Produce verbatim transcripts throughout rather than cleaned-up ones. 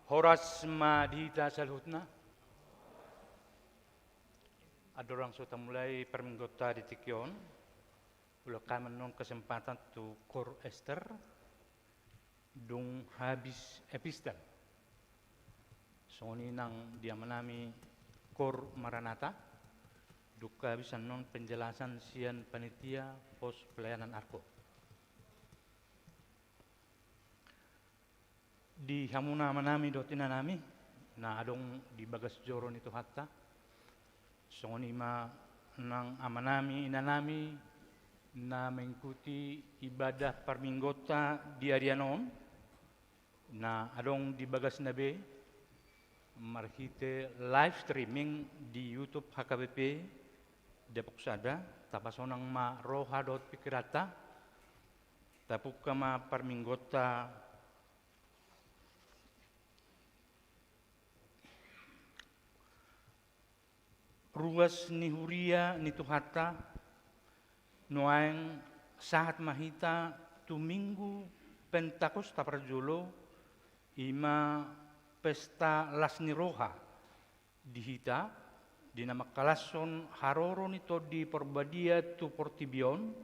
Horas ma di hita saluhutna. Andorang so tamulai parmingguonta di tingki on, ulaon hami annon kesempatan tu Kor Ester, dung habis epistel. Songon i nang di amanami Kor Maranatha, dung habis annon penjelasan sian panitia pos pelayanan Arko. Di hamuna amanami dohot inanami, na adong di bagas joro ni Tuhanta. Songon i ma nang amanami, inanami, na mengikuti ibadah parmingguonta di arian on, na adong di bagasna be, marhite live streaming di YouTube H K B P Depok Sada, tapasonang ma roha dohot pingkiranta, tapungka ma parmingguonta. Ruas ni huria ni Tuhanta, nuaeng sahat ma hita tu Minggu Pentakosta parjolo, i ma pesta las ni roha di hita, di na mangkalashon haroro ni Tondi Parbadia tu portibi on,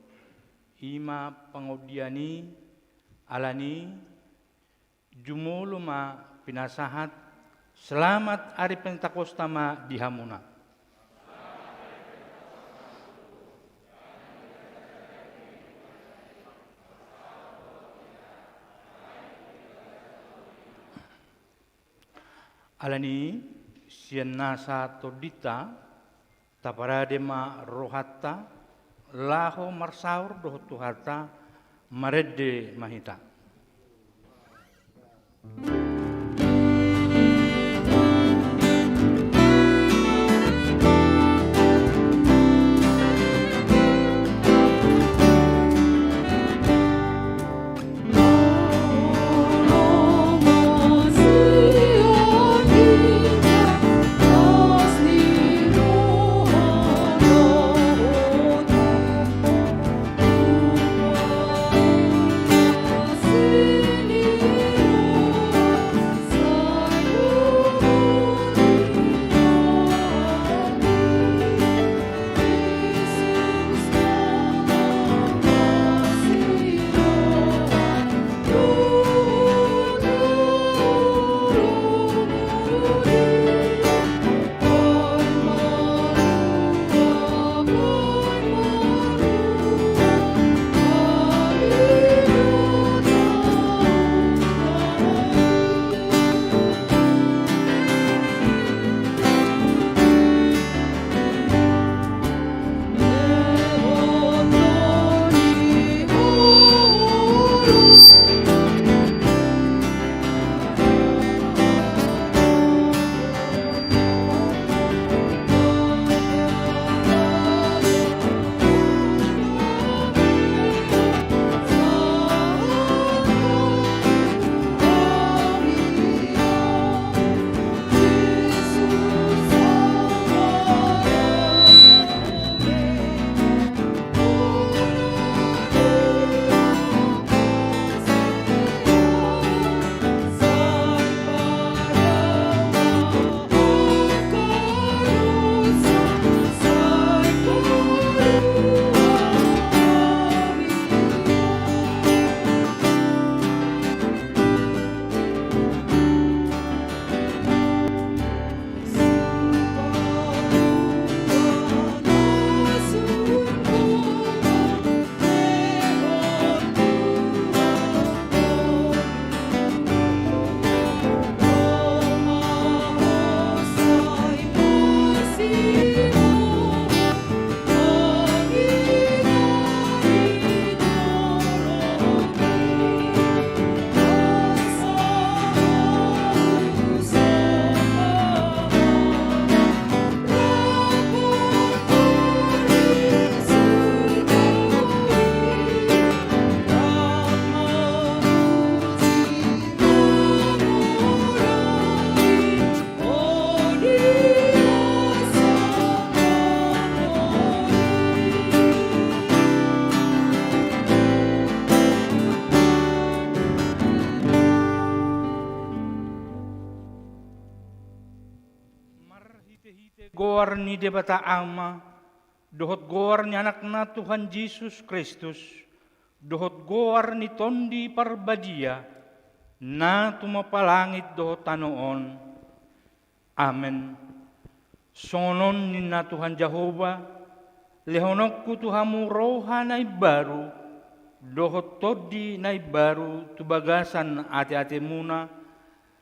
i ma pangodian i. Alani, jumolo ma pinasahat. Selamat ari Pentakosta ma di hamuna. Alani, sian nasa tondinta, taparade ma rohanta laho marsaor dohot Tuhanta, marende ma hita. Goar ni Debata Ama, dohot goar ni Anakna Tuhan Jesus Kristus, dohot goar ni Tondi Parbadia, na tumompa langit dohot tano on. Amen. Songon on ninna Tuhan Jahowa: Lehononku tu hamu roha na imbaru, dohot tondi na imbaru tu bagasan ateatemuna,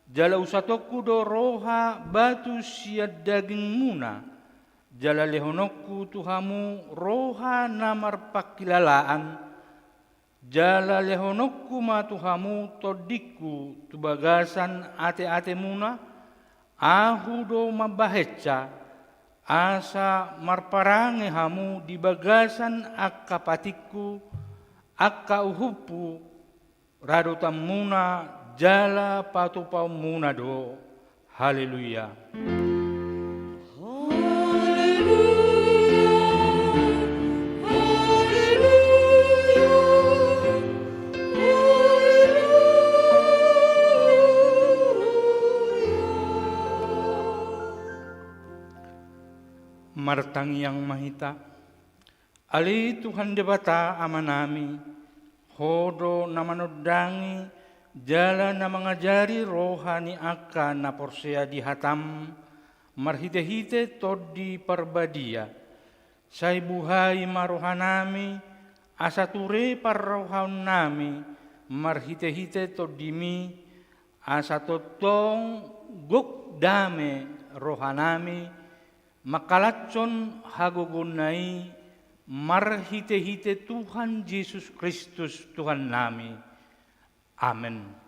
jala husatongku do roha batu sian dagingmuna, jala lehononku tu hamu roha na marpangkilalaan, jala lehononku ma tu hamu tondingku tu bagasan ateatemuna. Ahu do mambahensa, asa marparange hamu di bagasan angka patikku, angka uhumhu, radotanmuna jala patupaonmuna do. Haleluya. Haleluya, haleluya, haleluya. Martangiang ma hita. Ale Tuhan Debata Amanami, Ho do na manondangi jala na mangajari roha ni angka na porsea di hataM marhitehite Tondi Parbadia. Sai buhai ma rohanami, asa ture parrohaonnami marhitehite TondiMi, asa tongtong gok dame rohanami, mangkalashon hagogoonna i marhitehite Tuhan Jesus Kristus Tuhannami. Amen.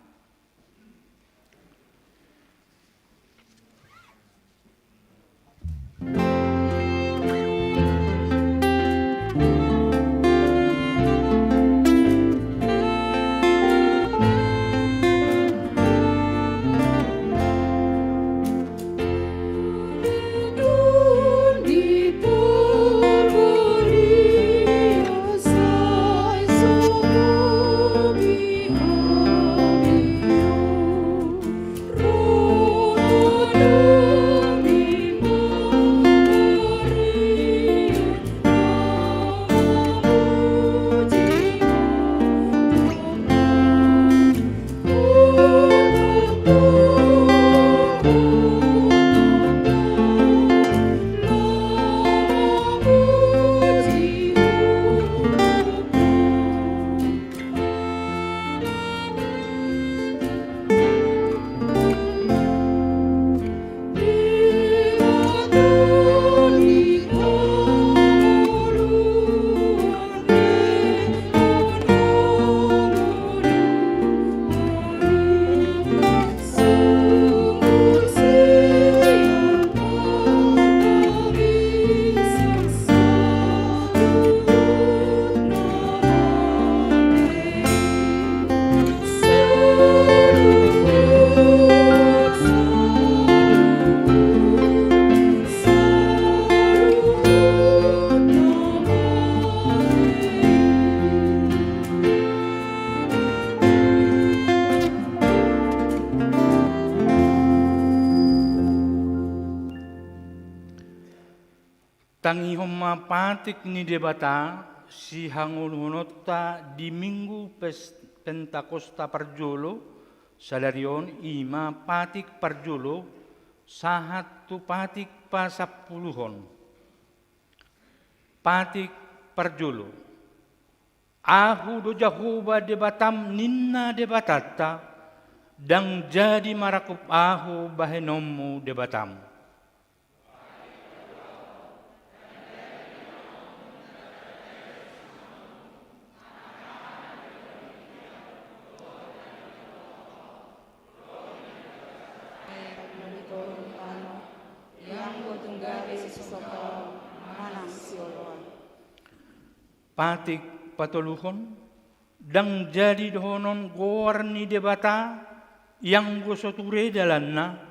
Tangihon ma patik ni Debata sihangoluhononta di Minggu Pes-, Pentakosta parjolo, sadari on, i ma patik parjolo sahat tu patik pasampuluhon. Patik parjolo. Ahu do Jahowa Debatam, ninna Debatanta, ndang jadi marangkup ahu bahenonmu Debatam. Patik patoluhon. Ndang jadi dohonon goar ni Debata, ianggo so ture dalanna,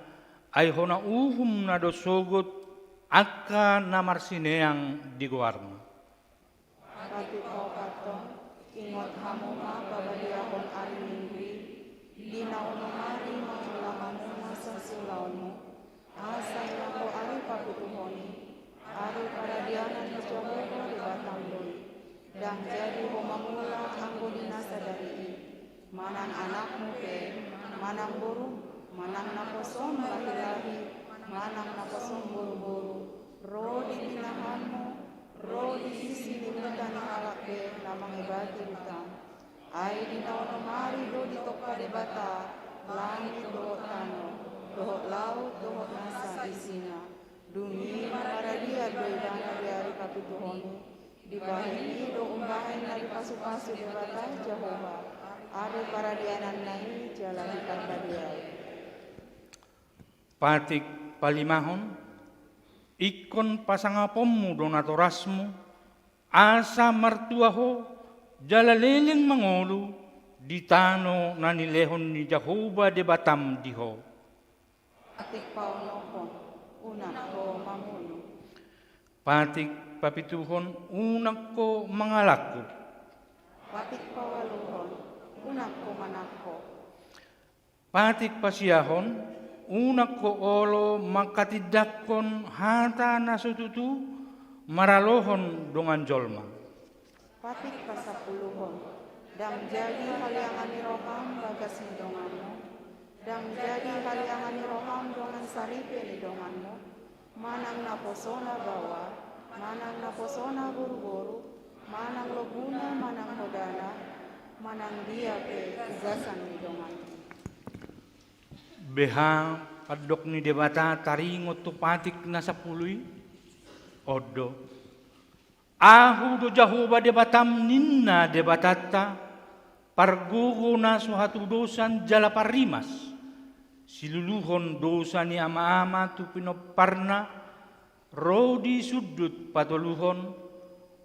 ai hona uhumna do sogot angka na marsineang di goarna. Patik paopathon. Ingot hamu ma pabadiahon ari Minggu i, di na onom ari mangula hamu masa siulaonmu, asa ianggo ari paputuhon i, Ari paradianan ni Jahowa Debatam do i. Ndang jadi ho mangula anggo di na sadari i. Manang anakmu pe, manang borum, manang naposom lahi-lahi, manang naposom boru-boru, ro di pinahanmu, ro di sisi ni huta ni halak pe na mangebati hutam. Ai di na onom ari do ditompa Debata langit dohot tano, dohot laut dohot nasa isina. Dung i ma maradian do ibana di ari kapituhon i. Dibahen i do umbahen na dipasu-pasu Debata Jahowa ari paradiananna i jala diparbadia i. Patik palimahon. Ingkon pasangaponmu do natorasmu, asa martua ho jala leleng mangolu di tano na nilehon ni Jahowa Debatam di ho. Patik paonomhon. Unang ho mamunu. Patik papituhon. Unang ho mangalangkup. Patik paualuhon. Unang ho manangko. Patik pasiahon. Unang ho olo manghatindanghon hata na so tutu maralohon dongan jolma. Patik pasampuluhon. Ndang jadi haliangan ni roham bagas ni donganmu. Ndang jadi haliangan ni roham dongan saripe ni donganmu. Manang naposona baoa, manang naposona boru-boru, manang lombuna, manang hodana, manang dia pe ugasan ni donganmu. Beha pandok ni Debata taringot tu patik na sampulu i? On do. Ahu do Jahowa Debatam, ninna Debatanta, pargogo na so hatudosan jala parrimas, siluluhon dosa ni ama-ama tu pinomparna, ro di sundut patoluhon,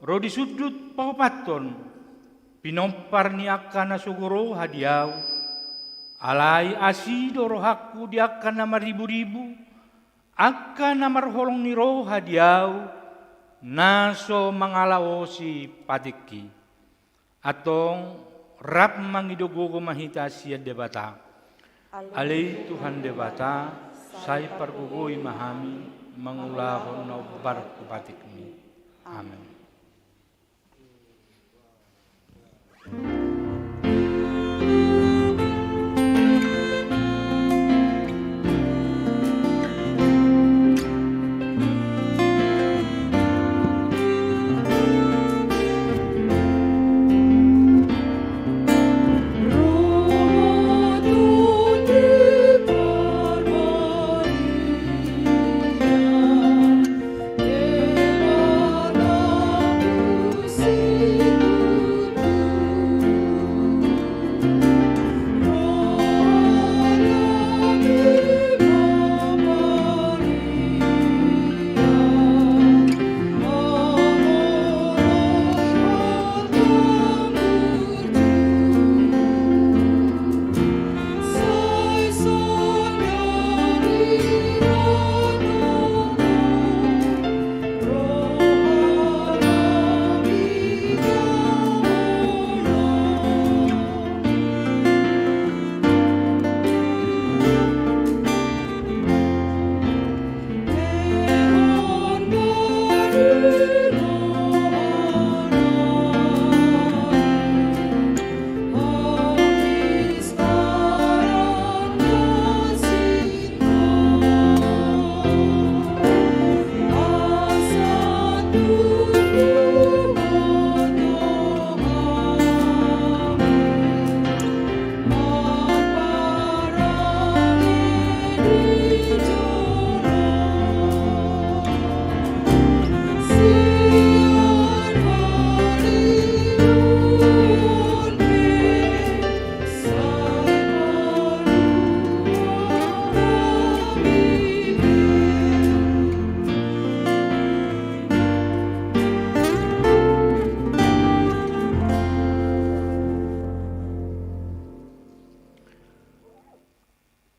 ro di sundut paopathon, pinompar ni angka na sogo roha di ahu. Alai asi do rohangku di angka na marribu-ribu, angka na marholong ni roha di ahu, na so mangalaosi patikki. Antong, rap mangido gogo ma hita sian Debata. Ale Tuhan Debata, sai pargogoi ma hami mangulahon na hombar tu patikmi. Amen.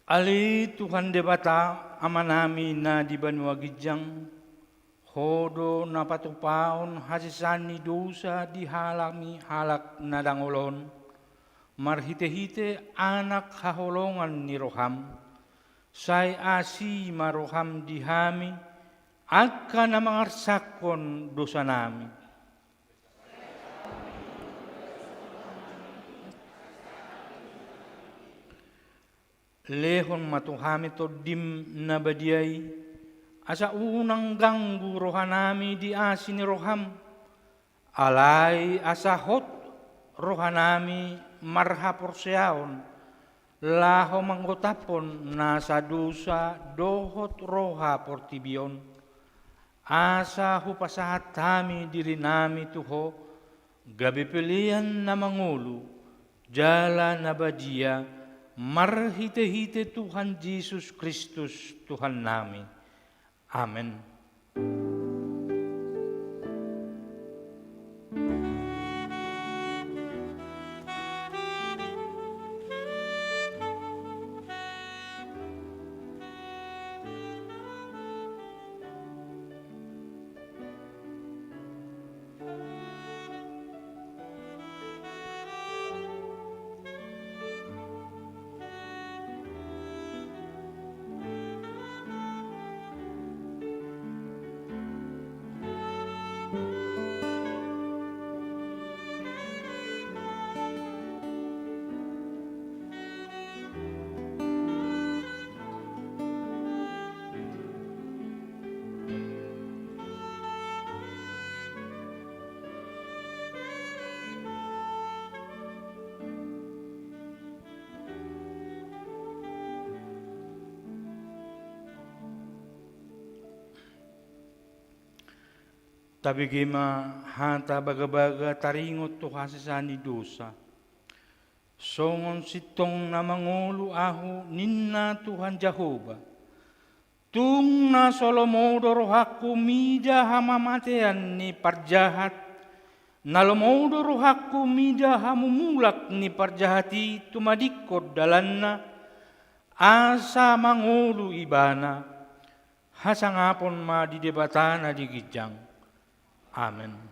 Ale Tuhan Debata, Amanami na di banua ginjang, Ho do na patupaon hasesaan ni dosa di halak ni halak na dangol on, marhite-hite Anak haholongan ni roham. Sai asi ma roham di hami, angka na mangarsakhon dosanami. Lehon ma tu hami Tondim na badia i, asa unang ganggu rohanami di asi ni roham, alai asa hot rohanami marhaporseaon, laho manggotaphon nasa dosa dohot roha portibi on. Asa hupasahat hami dirinami tu Ho, gabe pelean na mangolu, jala na badia, marhitehite Tuhan Jesus Kristus, Tuhannami. Amen. Tabege ma hata bagabaga taringot tu hasesaan ni dosa. Songon sintong na mangolu ahu, ninna Tuhan Jahowa. Tung na so lomo do rohangku mida hamamatean ni parjahat, na lomo do rohangku mida hamumulak ni parjahat i tumadingkon dalanna, asa mangolu ibana. Hasangapon ma di Debata na di ginjang. Amen.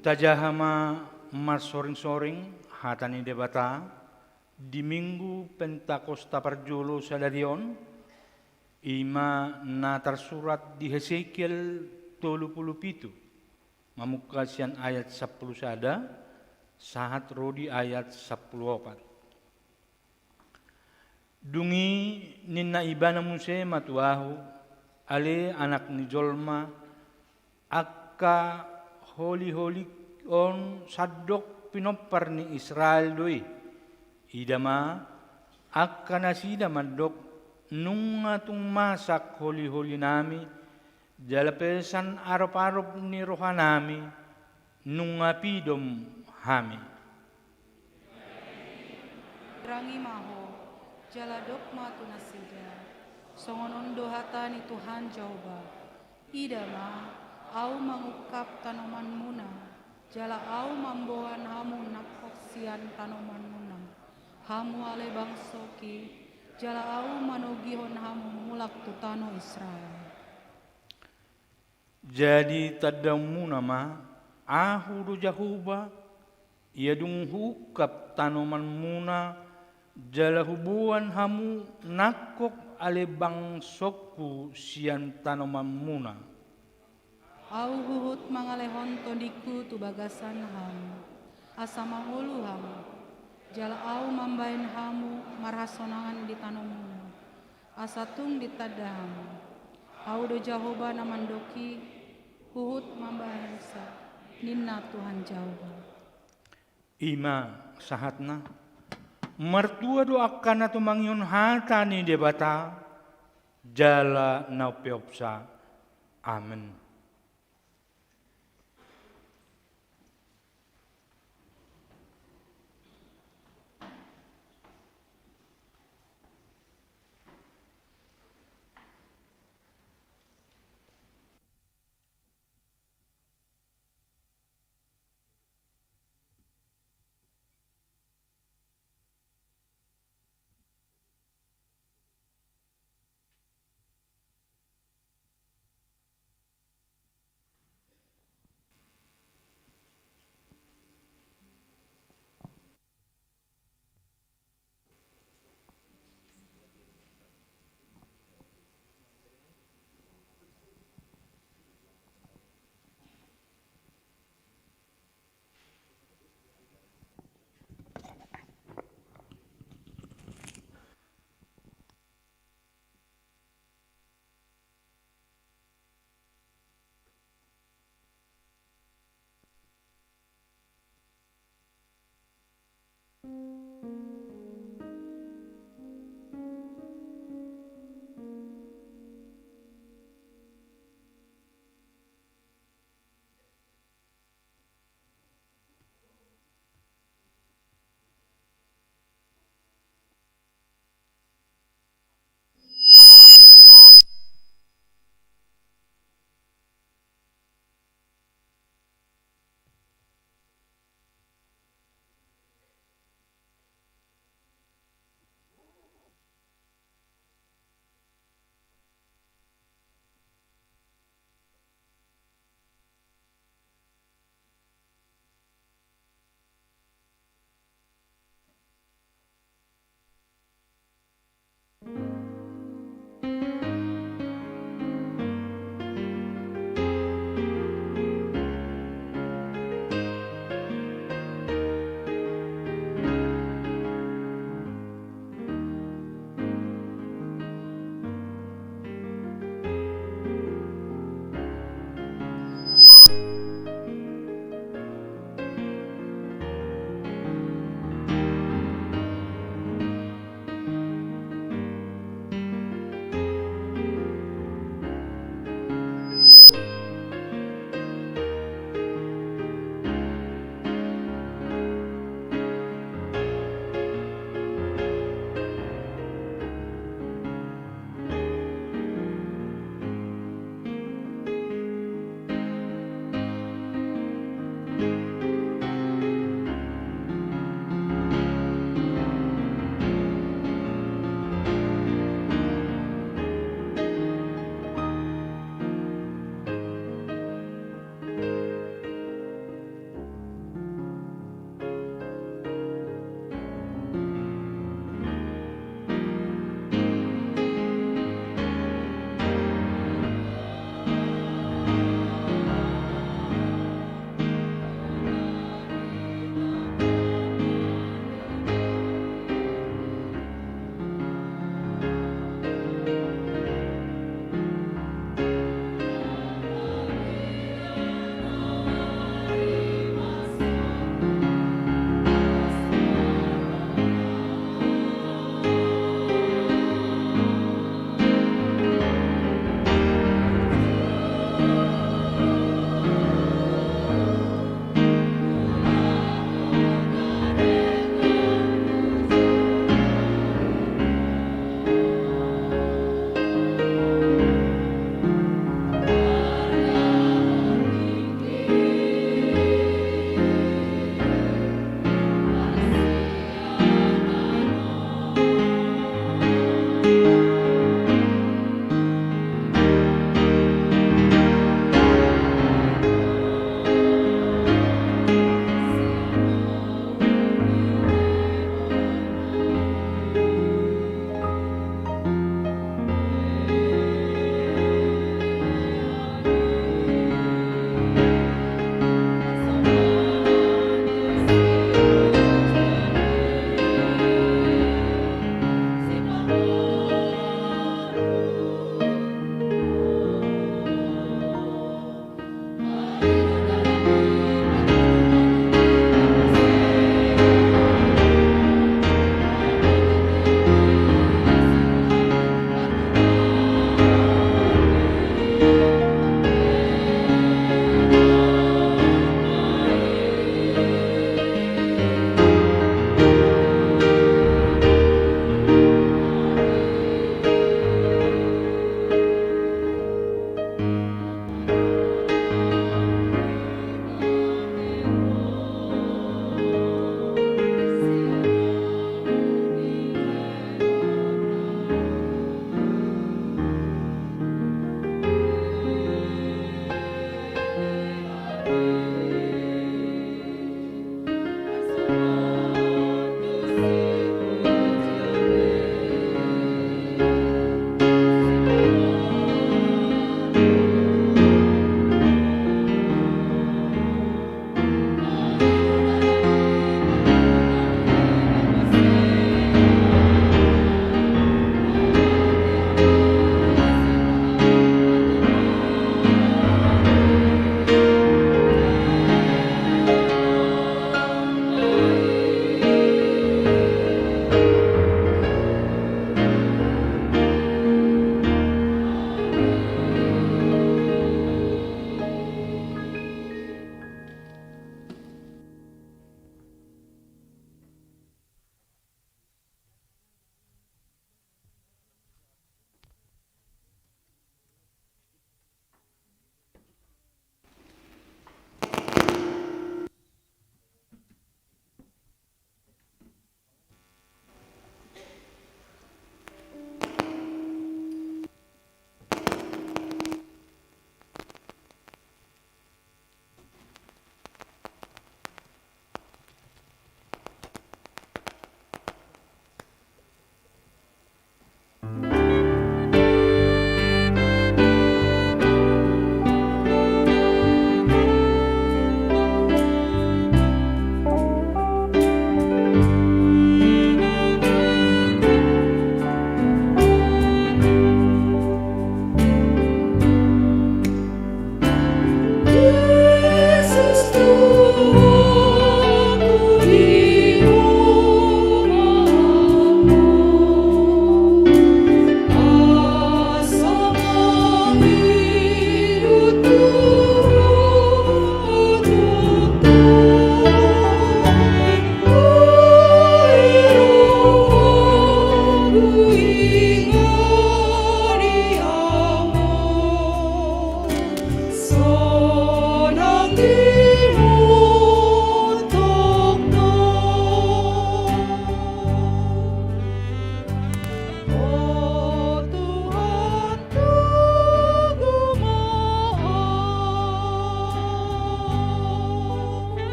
Tajaha ma marsoring-soring hata ni Debata di Minggu Pentakosta parjolo sadari on, i ma na tarsurat di Hesekiel tolu pulu pitu, mamungka sian ayat sampulu sada, sahat ro di ayat sampulu opat. Dung i ninna ibana muse ma tu ahu, ale anak ni jolma, angka holiholi on sandok pinompar ni Israel do i. Ida ma, angka nasida mandok, nunga tung masak holiholinami, jala pesan aroparop ni rohanami, nunga pidom hami. Rangi ma ho, jala dok ma tu nasida, songon on do hata ni Tuhan Jahowa. Ida ma, ahu mangungkap tanomanmuna, jala ahu mamboan hamu nangkok sian tanomanmuna, hamu ale bangsoki, jala ahu manogihon hamu mulak tu tano Israel. Jadi tandaonmuna ma, ahu do Jahowa, ia dung huungkap tanomanmuna, jala huboan hamu nangkok ale bangsongku sian tanomanmuna. Ahu huhut mangalehon tondingku tu bagasan hamu, asa mangolu hamu, jala ahu mambahen hamu marhasonangan di tanomuna, asa tung ditanda hamu. Ahu do Jahowa na mandok i, huhut mambahen sa, ninna Tuhan Jahowa. I ma sahatna. Martua do angka na tumangihon hata ni Debata, jala na umpeopsa. Amen.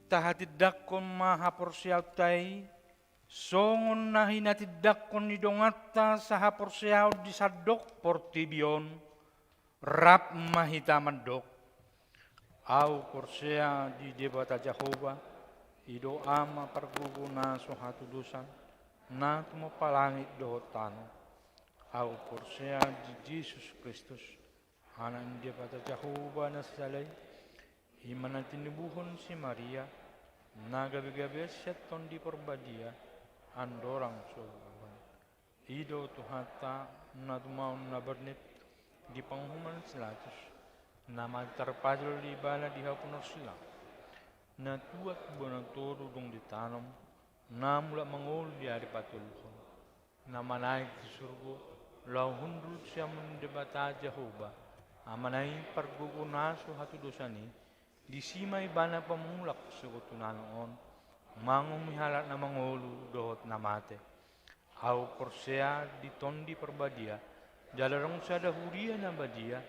Tahatindangkon ma haporseaonta i, songon na hinatindangkon ni donganta sahaporseaon di sandok portibi on, rap ma hita mandok. Ahu porsea di Debata Jahowa, i do Ama pargogo na so hatudosan, na tumompa langit dohot tano. Ahu porsea di Jesus Kristus, Anak ni Debata Jahowa na sasada i, i ma na tinubuhon si Maria, na gabegabean sian Tondi Parbadia, andorang so ualusan. I do Tuhanta, na tumaon na barnit di panguhuman si Pilatus, na mate tarpajal Ibana di hau panorsilang, na tuat bona tolu dung ditanom, na mulak mangolu di ari patoluhon, na manaek tu surgo, laho hundul siamun ni Debata Jahowa, Amana i pargogo na so hatudosan i. Disi ma Ibana pamulak sogot tu nano on, manguhumi halak na mangolu dohot na mate. Ahu porsea di Tondi Parbadia, jala adong sada huria na badia,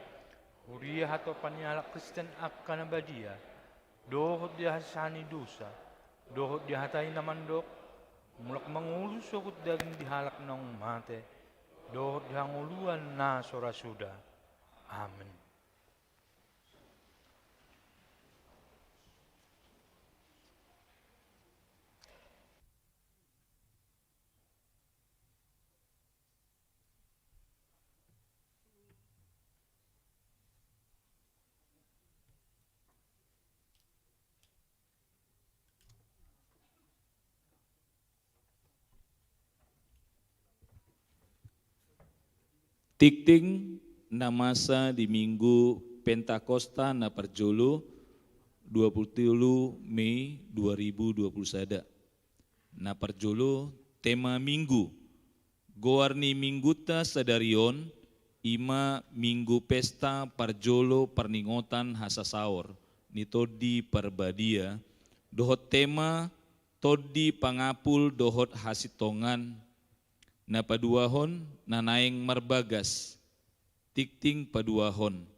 huria hatopan ni halak Kristen angka na badia, dohot di hasesaan ni dosa, dohot di hata i na mandok, mulak mangolu sogot daging di halak naung mate, dohot di hangoluan na so ra suda. Amen. Tingting na masa di Minggu Pentakosta na parjolo, dua pulu tolu Mei dua ribu dua pulu sada. Na parjolo, tema Minggu. Goar ni Minggunta sadari on, i ma Minggu Pesta parjolo parningotan hasasaor ni Tondi Parbadia, dohot tema Tondi pangapul dohot hasintongan. Na paduahon, na naeng marbagas. Tingting paduahon.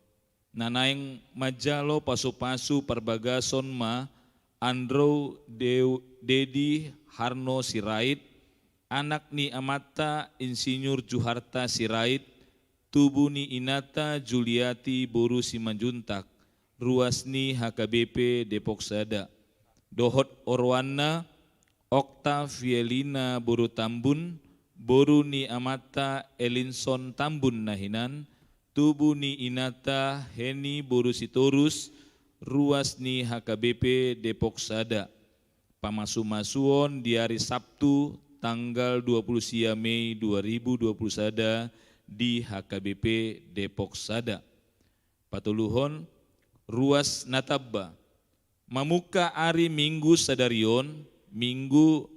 Na naeng manjalo pasupasu parbagason ma Andrew Deu-, Dedi Harno Sirait, anak ni amanta Insinyur Juharta Sirait, tubu ni inanta Juliati boru Simanjuntak, ruas ni H K B P Depok Sada. Dohot oroanna, Oktavielina boru Tambun, boru ni amanta Elinson Tambun na hinan, tubu ni inanta Heni boru Sitorus, ruas ni H K B P Depok Sada. Pamasumasuon di ari Sabtu, tanggal dua pulu sia Mei dua ribu dua pulu sada di H K B P Depok Sada. Patoluhon, ruas na tamba. Mamungka ari Minggu sadari on, Minggu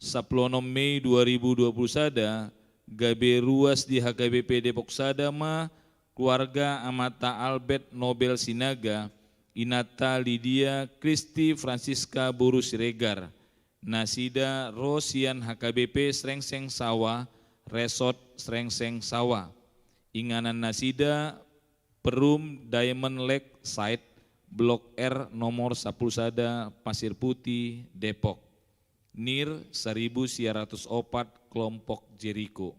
sampulu onom Mei dua ribu dua puluh sada, gabe ruas di H K B P Depok Sada ma keluarga amanta Albert Nobel Sinaga, inanta Lydia Christi Francisca boru Siregar. Nasida ro sian H K B P Srengseng Sawah, Resort Srengseng Sawah. Inganan nasida Perum Diamond Lakeside, Blok R, nomor sampulu sada, Pasir Putih, Depok. NIR saribu sia ratus opat, kelompok Jeriko.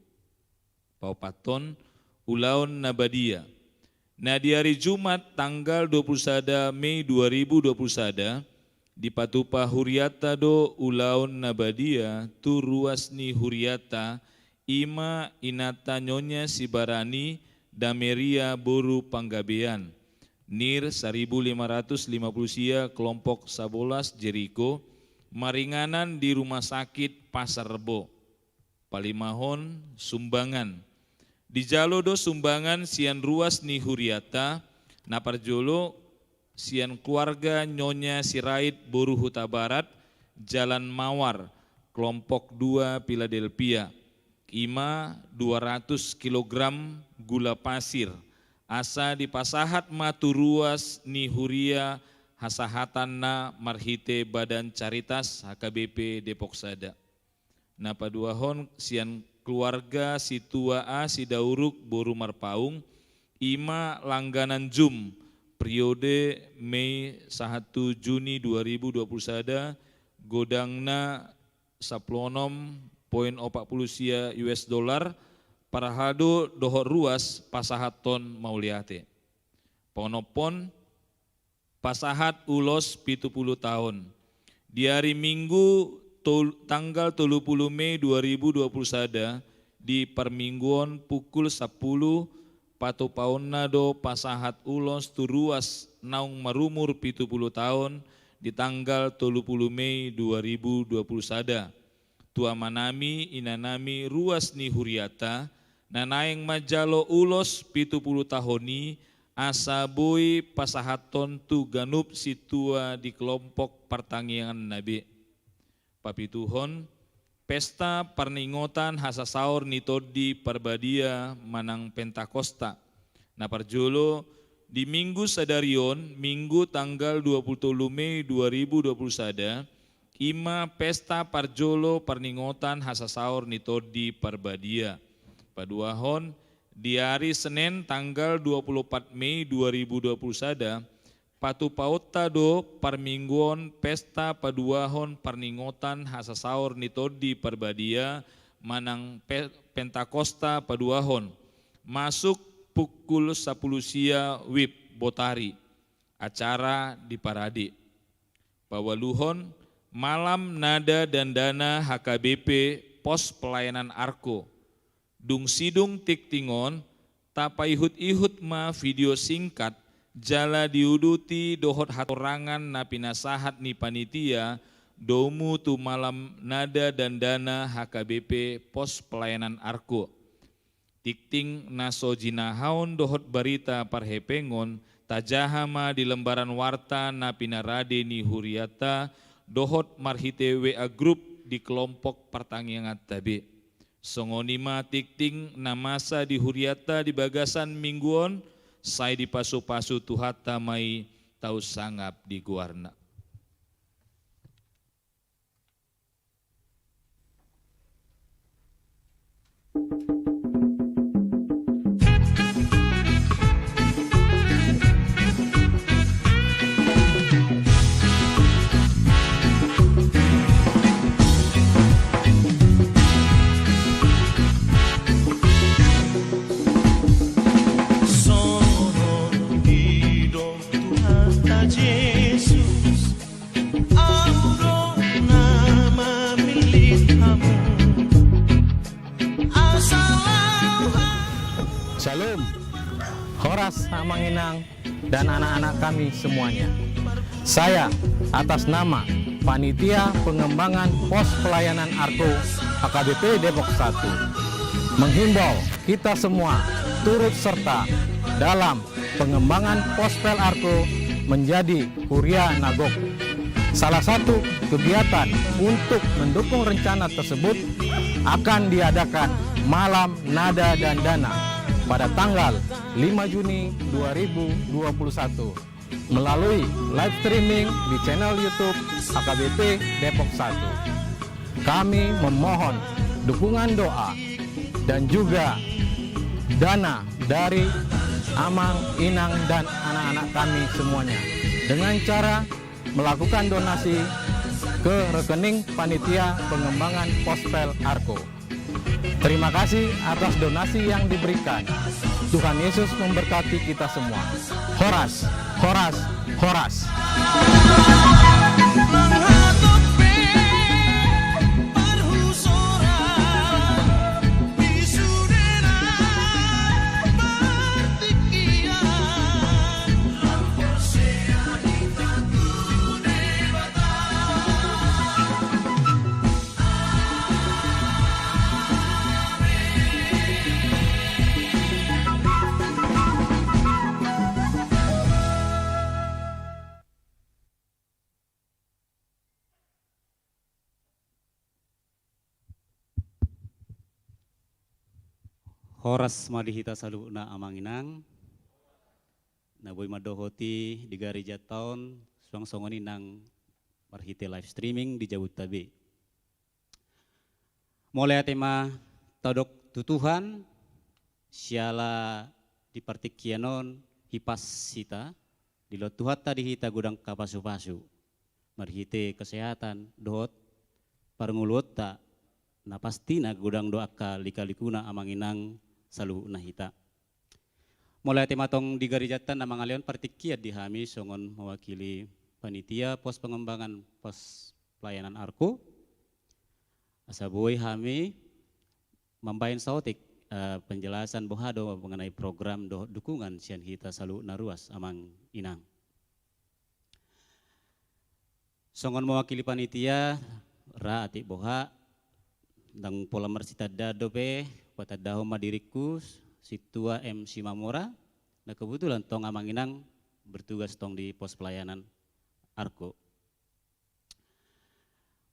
Paopathon, ulaon na badia. Na di ari Jumat tanggal dua puluh sada Mei dua ribu dua puluh sada, dipatupa huriata do ulaon na badia tu ruas ni huriata, i ma inanta Nyonya Sibarani Dameria boru Panggabean, NIR saribu lima ratus lima puluh sia, kelompok sabolas, Jeriko, maringanan di Rumah Sakit Pasar Rebo. Palimahon, sumbangan. Dijalo do sumbangan sian ruas ni huriata, na parjolo sian keluarga Nyonya Sirait boru Hutabarat, Jalan Mawar, kelompok dua, Philadelphia. I ma dua ratus kilogram gula pasir, asa dipasahat ma tu ruas ni huria hasahatanna marhite Badan Caritas H K B P Depok Sada. Na paduahon sian keluarga Situa A Sidauruk boru Marpaung, i ma langganan jum, periode Mei sahat tu Juni dua ribu dua puluh sada, godangna sampulu onom poin opat puluh sia U S dollar, parhalado dohot ruas pasahathon mauliate. Paonomhon, pasahat ulos pitu pulu taon. Di ari Minggu tol-, tanggal tolu pulu Mei dua ribu dua pulu sada, di parmingguon pukul sampulu, patupaonna do pasahat ulos tu ruas naung marumur pitu pulu taon di tanggal tolu pulu Mei dua ribu dua pulu sada. Tu amanami, inanami, ruas ni huriata, na naeng manjalo ulos pitu pulu taon i, asa boi pasahathon tu ganup sintua di kelompok partangianganna be. Papituhon, pesta parningotan hasasaor ni Tondi Parbadia manang Pentakosta. Na parjolo, di Minggu sadari on, Minggu tanggal dua pulu tolu Mei dua ribu dua pulu sada, i ma pesta parjolo parningotan hasasaor ni Tondi Parbadia. Paduahon, di ari Senen tanggal dua pulu opat Mei dua ribu dua pulu sada, patupaonta do parmingguon pesta paduahon parningotan hasasaor ni Tondi Parbadia manang pe-, Pentakosta paduahon, masuk pukul sampulu sia wib botari, acara di Parade. Paualuhon, Malam Nada dan Dana H K B P Pos Pelayanan Arko. Dung sidung tingting on, tapaihut-ihut ma video singkat, jala diuduti dohot hatorangan na pinasahat ni panitia, domu tu Malam Nada dan Dana H K B P Pos Pelayanan Arko. Tingting na so jinahaon dohot barita parhepengon, tajaha ma di lembaran warta na pinarade ni huriata, dohot marhite W A grup di kelompok partangianganta be. Songon i ma tingting na masa di huriata di bagasan minggu on, sai dipasu-pasu Tuhanta ma i, tau sangap di goarna. Songon i do Tuhanta Jesus, Ahu do na mamillit hamu. Asa laho hamu. Shalom. Horas Amang Inang dan anak-anak kami semuanya. Saya, atas nama Panitia Pengembangan Pos Pelayanan Arko H K B P Depok satu, menghimbau kita semua turut serta dalam pengembangan Pospel Arko menjadi huria na gok. Salah satu kegiatan untuk mendukung rencana tersebut akan diadakan Malam Nada dan Dana pada tanggal lima Juni dua ribu dua puluh satu melalui live streaming di channel YouTube H K B P Depok satu. Kami memohon dukungan doa dan juga dana dari Amang, Inang, dan anak-anak kami semuanya dengan cara melakukan donasi ke rekening Panitia Pengembangan Pospel Arko. Terima kasih atas donasi yang diberikan. Tuhan Yesus memberkati kita semua. Horas, horas, horas. Horas ma di hita saluhutna Amang Inang, na boi mandohoti di garejanta on, suang songon i nang marhite live streaming di jabunta be. Mauliate ma tadok tu Tuhan, siala di partingkian on hipas hita, Dilehon Tuhanta di hita godang hapasu-pasu marhite kesehatan dohot parngoluonta, na pastina godang do angka lika-likuna amang inang saluhutna hita. Mauliate ma tong di garejanta na mangalehon partingkian di hami songon mewakili panitia pos pengembangan pos pelayanan Arko. Asa boi hami mambahen saotik, eh, penjelasan boha do mengenai program dohot dukungan sian hita saluhutna ruas amang inang. Songon mewakili panitia, ra atik boha, ndang pola marsitandaan dope, patandahon ma diringku, Sintua M Simamora, na kebetulan tong amang inang bertugas tong di pos pelayanan Arko.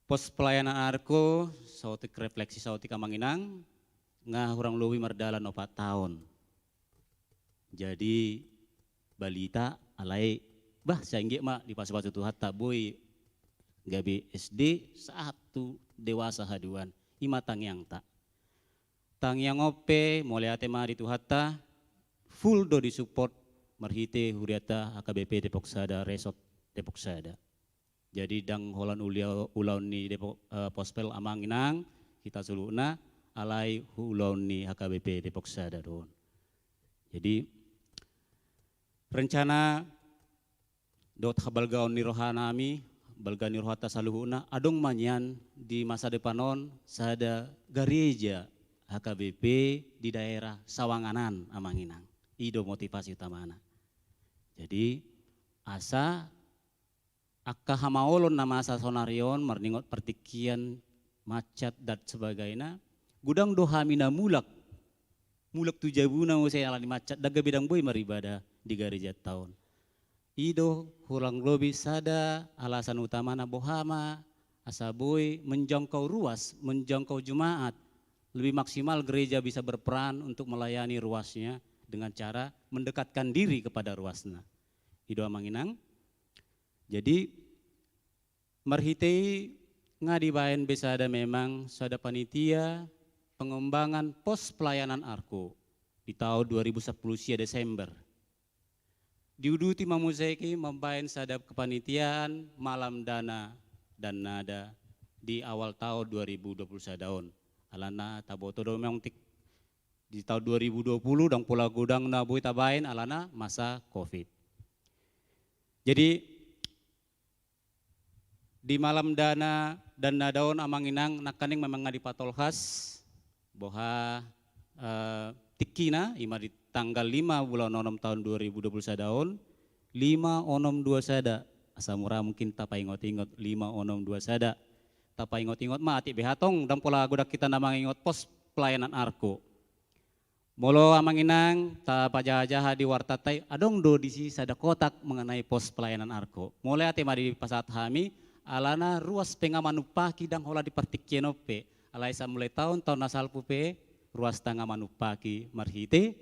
Pos pelayanan Arko, saotik refleksi saotik amang inang, nga hurang lobi mardalan opat taon. Jadi balita alai, bah, sai anggiat ma dipasu-pasu Tuhanta boi gabe S D sahat tu dewasa haduan, i ma tangiangta. Tangiang on pe mauliate ma di Tuhanta, full do disupport marhite huriata H K B P Depok Sada, Resort Depok Sada. Jadi ndang holan ulia-, ulaon ni Depok, eh, Pospel amang inang, hita saluhutna, alai ulaon ni H K B P Depok Sada do on. Jadi rencana dohot habalgaon ni rohanami, balga ni rohanta saluhutna, adong ma nian di masa depan on sada gareja H K B P di daerah Sawangan an amang inang. I do motivasi utamana. Jadi asa angka hamaolon na masa saonari on marningot partingkian, macet dan sebagainya, godang do hami na mulak, mulak tu jabuna muse alani macet, ndang gabe ndang boi maribadah di garejanta on. I do hurang lobi sada alasan utamana boha ma asa boi menjangkau ruas, menjangkau jemaat, lebih maksimal gereja bisa berperan untuk melayani ruasnya dengan cara mendekatkan diri kepada ruasna. I do amang inang. Jadi marhite i nga dibahen be sada, memang sada panitia pengembangan pos pelayanan Arko di taon dua ribu sapuluh sia Desember. Diuduti ma muse i mambahen sada kepanitiaan malam dana dan nada di awal taon dua ribu dua puluh sada on. Alana taboto do memang tik di taon dua ribu dua puluh ndang pola godang na boi tabahen alana masa covid. Jadi di malam dana dan nada on amang inang, nangkaning memang nga dipatolhas boha, eh, tingkina, i ma di tanggal lima bulan onom taon dua ribu dua puluh sada on, lima onom dua sada. Asa mura mungkin tapaingot-ingot, lima onom dua sada. Tapaingot-ingot ma atik be hatong, ndang pola godang hita na mangingot pos pelayanan Arko. Molo amang inang tapajaha-jaha di wartanta i, adong do disi sada kotak mengenai pos pelayanan Arko. Mauliate ma dipasahat hami, alana ruas pe nga manumpaki, ndang holan di partingkian on pe. Alai sahat mulai taon, taon na salpu pe ruasta nga manumpaki marhite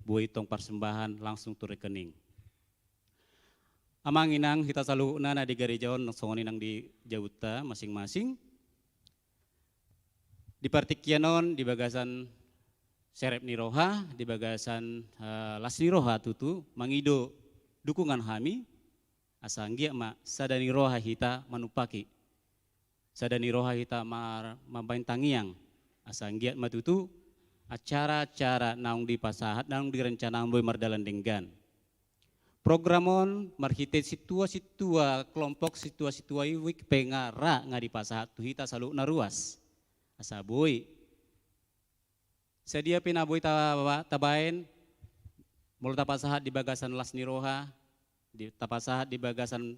boi tong parsembahan langsung tu rekening. Amang inang, hita saluhutna na di gareja on songon i nang di jabunta masing-masing. Di partingkian on, di bagasan serep ni roha, di bagasan, eh, las ni roha tutu mangido dukungan hami, asa anggiat ma sada ni roha hita manumpaki, sada ni roha hita mar-, mambahen tangiang, asa anggiat ma tutu acara-acara naung dipasahat, naung direncanahon boi mardalan denggan. Program on marhite sintua-sintua kelompok, sintua-sintua ibu i pe nga ra nga dipasahat tu hita saluhutna ruas. Asa boi sadia pe na boi ta-, tabahen, molo tapasahat di bagasan las ni roha, di, tapasahat di bagasan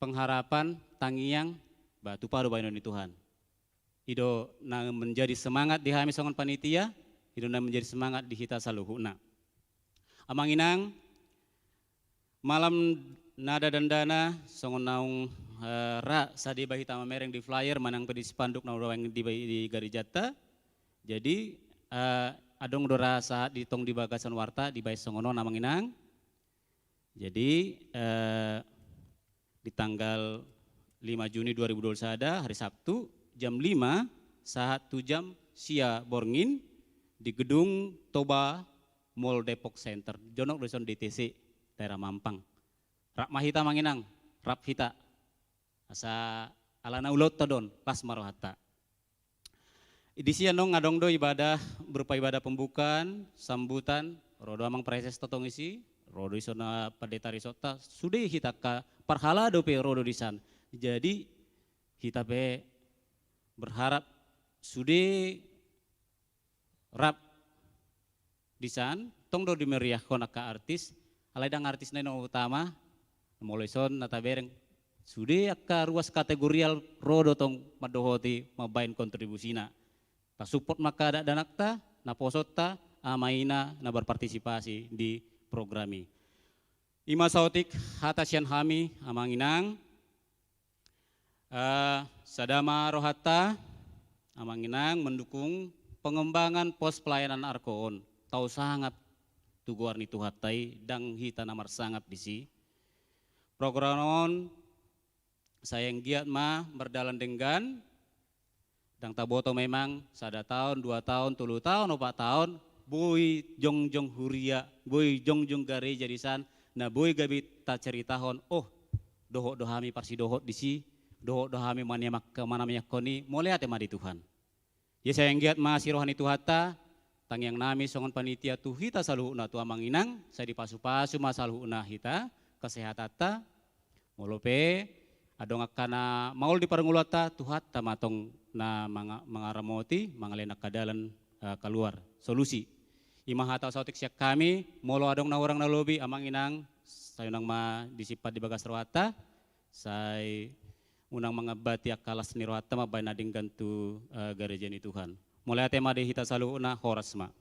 pengharapan, tangiang, ba tupa do bahenon ni Tuhan. I do na menjadi semangat di hami songon panitia, i do na menjadi semangat di hita saluhutna. Amang inang, malam nada dan dana, songon naung, eh, ra sadia ba hita mamereng di flyer, manang pe di spanduk naung dibahen di, di garejanta. Jadi, eh, adong do ra sahat di tong di bagasan warta, dibahen songon on amang inang. Jadi, eh, di tanggal lima Juni dua ribu dua puluh sada, hari Sabtu, jam lima sahat tu jam sia borngin di gedung Toba Mall Depok Center. Jonok do dison D T C. daerah Mampang. Rap ma hita, Amang Inang, rap hita. Asa alana ulaonta do on, las ma rohanta. Disi annon adong do ibadah, berupa ibadah pembukaan, sambutan, ro do amang praeses tongtong disi, ro do dison na pandita risonta, sude hita angka parhalado pe ro do disan. Jadi hita pe berharap sude rap disan, tong do dimeriahkon angka artis, alai ndang artis na i na utama. Molo dison na tabereng, sude angka ruas kategorial ro do tong mandohoti, mambaen kontribusina. Tasupport ma angka dakdanakta, naposonta, ama ina na berpartisipasi di program i. I ma saotik hata sian hami, Amang Inang. Eh, sada ma rohanta, Amang Inang, mendukung pengembangan pos pelayanan Arko on. Tau sangap tu goar ni Tuhanta i, ndang hita na marsangap disi. Program on sai anggiat ma mardalan denggan, ndang taboto memang sada taon, dua taon, tolu taon, opat taon, boi jongjong huria, boi jongjong gareja disan, na boi gabe taceritahon, oh, dohot do hami parsidohot disi, dohot do hami maniamangka-, manamiangkon i, mauliate ma di Tuhan. Ia sai anggiat ma asi roha ni Tuhanta, tangiang nami songon panitia tu hita saluhutna, tu Amang Inang, sai dipasupasu ma saluhutna hita, kesehatanta, molo pe adong angka na maol di parngoluanta, Tuhanta ma tong na manga-, mangaramoti, mangalehon angka dalan, eh, kaluar, solusi. I ma hata saotik sian hami, molo adong na hurang na lobi, Amang Inang, sai unang ma disimpan di bagas rohanta, sai unang mangambati angka las ni rohanta mambaen na denggan tu, eh, gareja ni Tuhan. Mauliate ma di hita saluhutna, horas ma.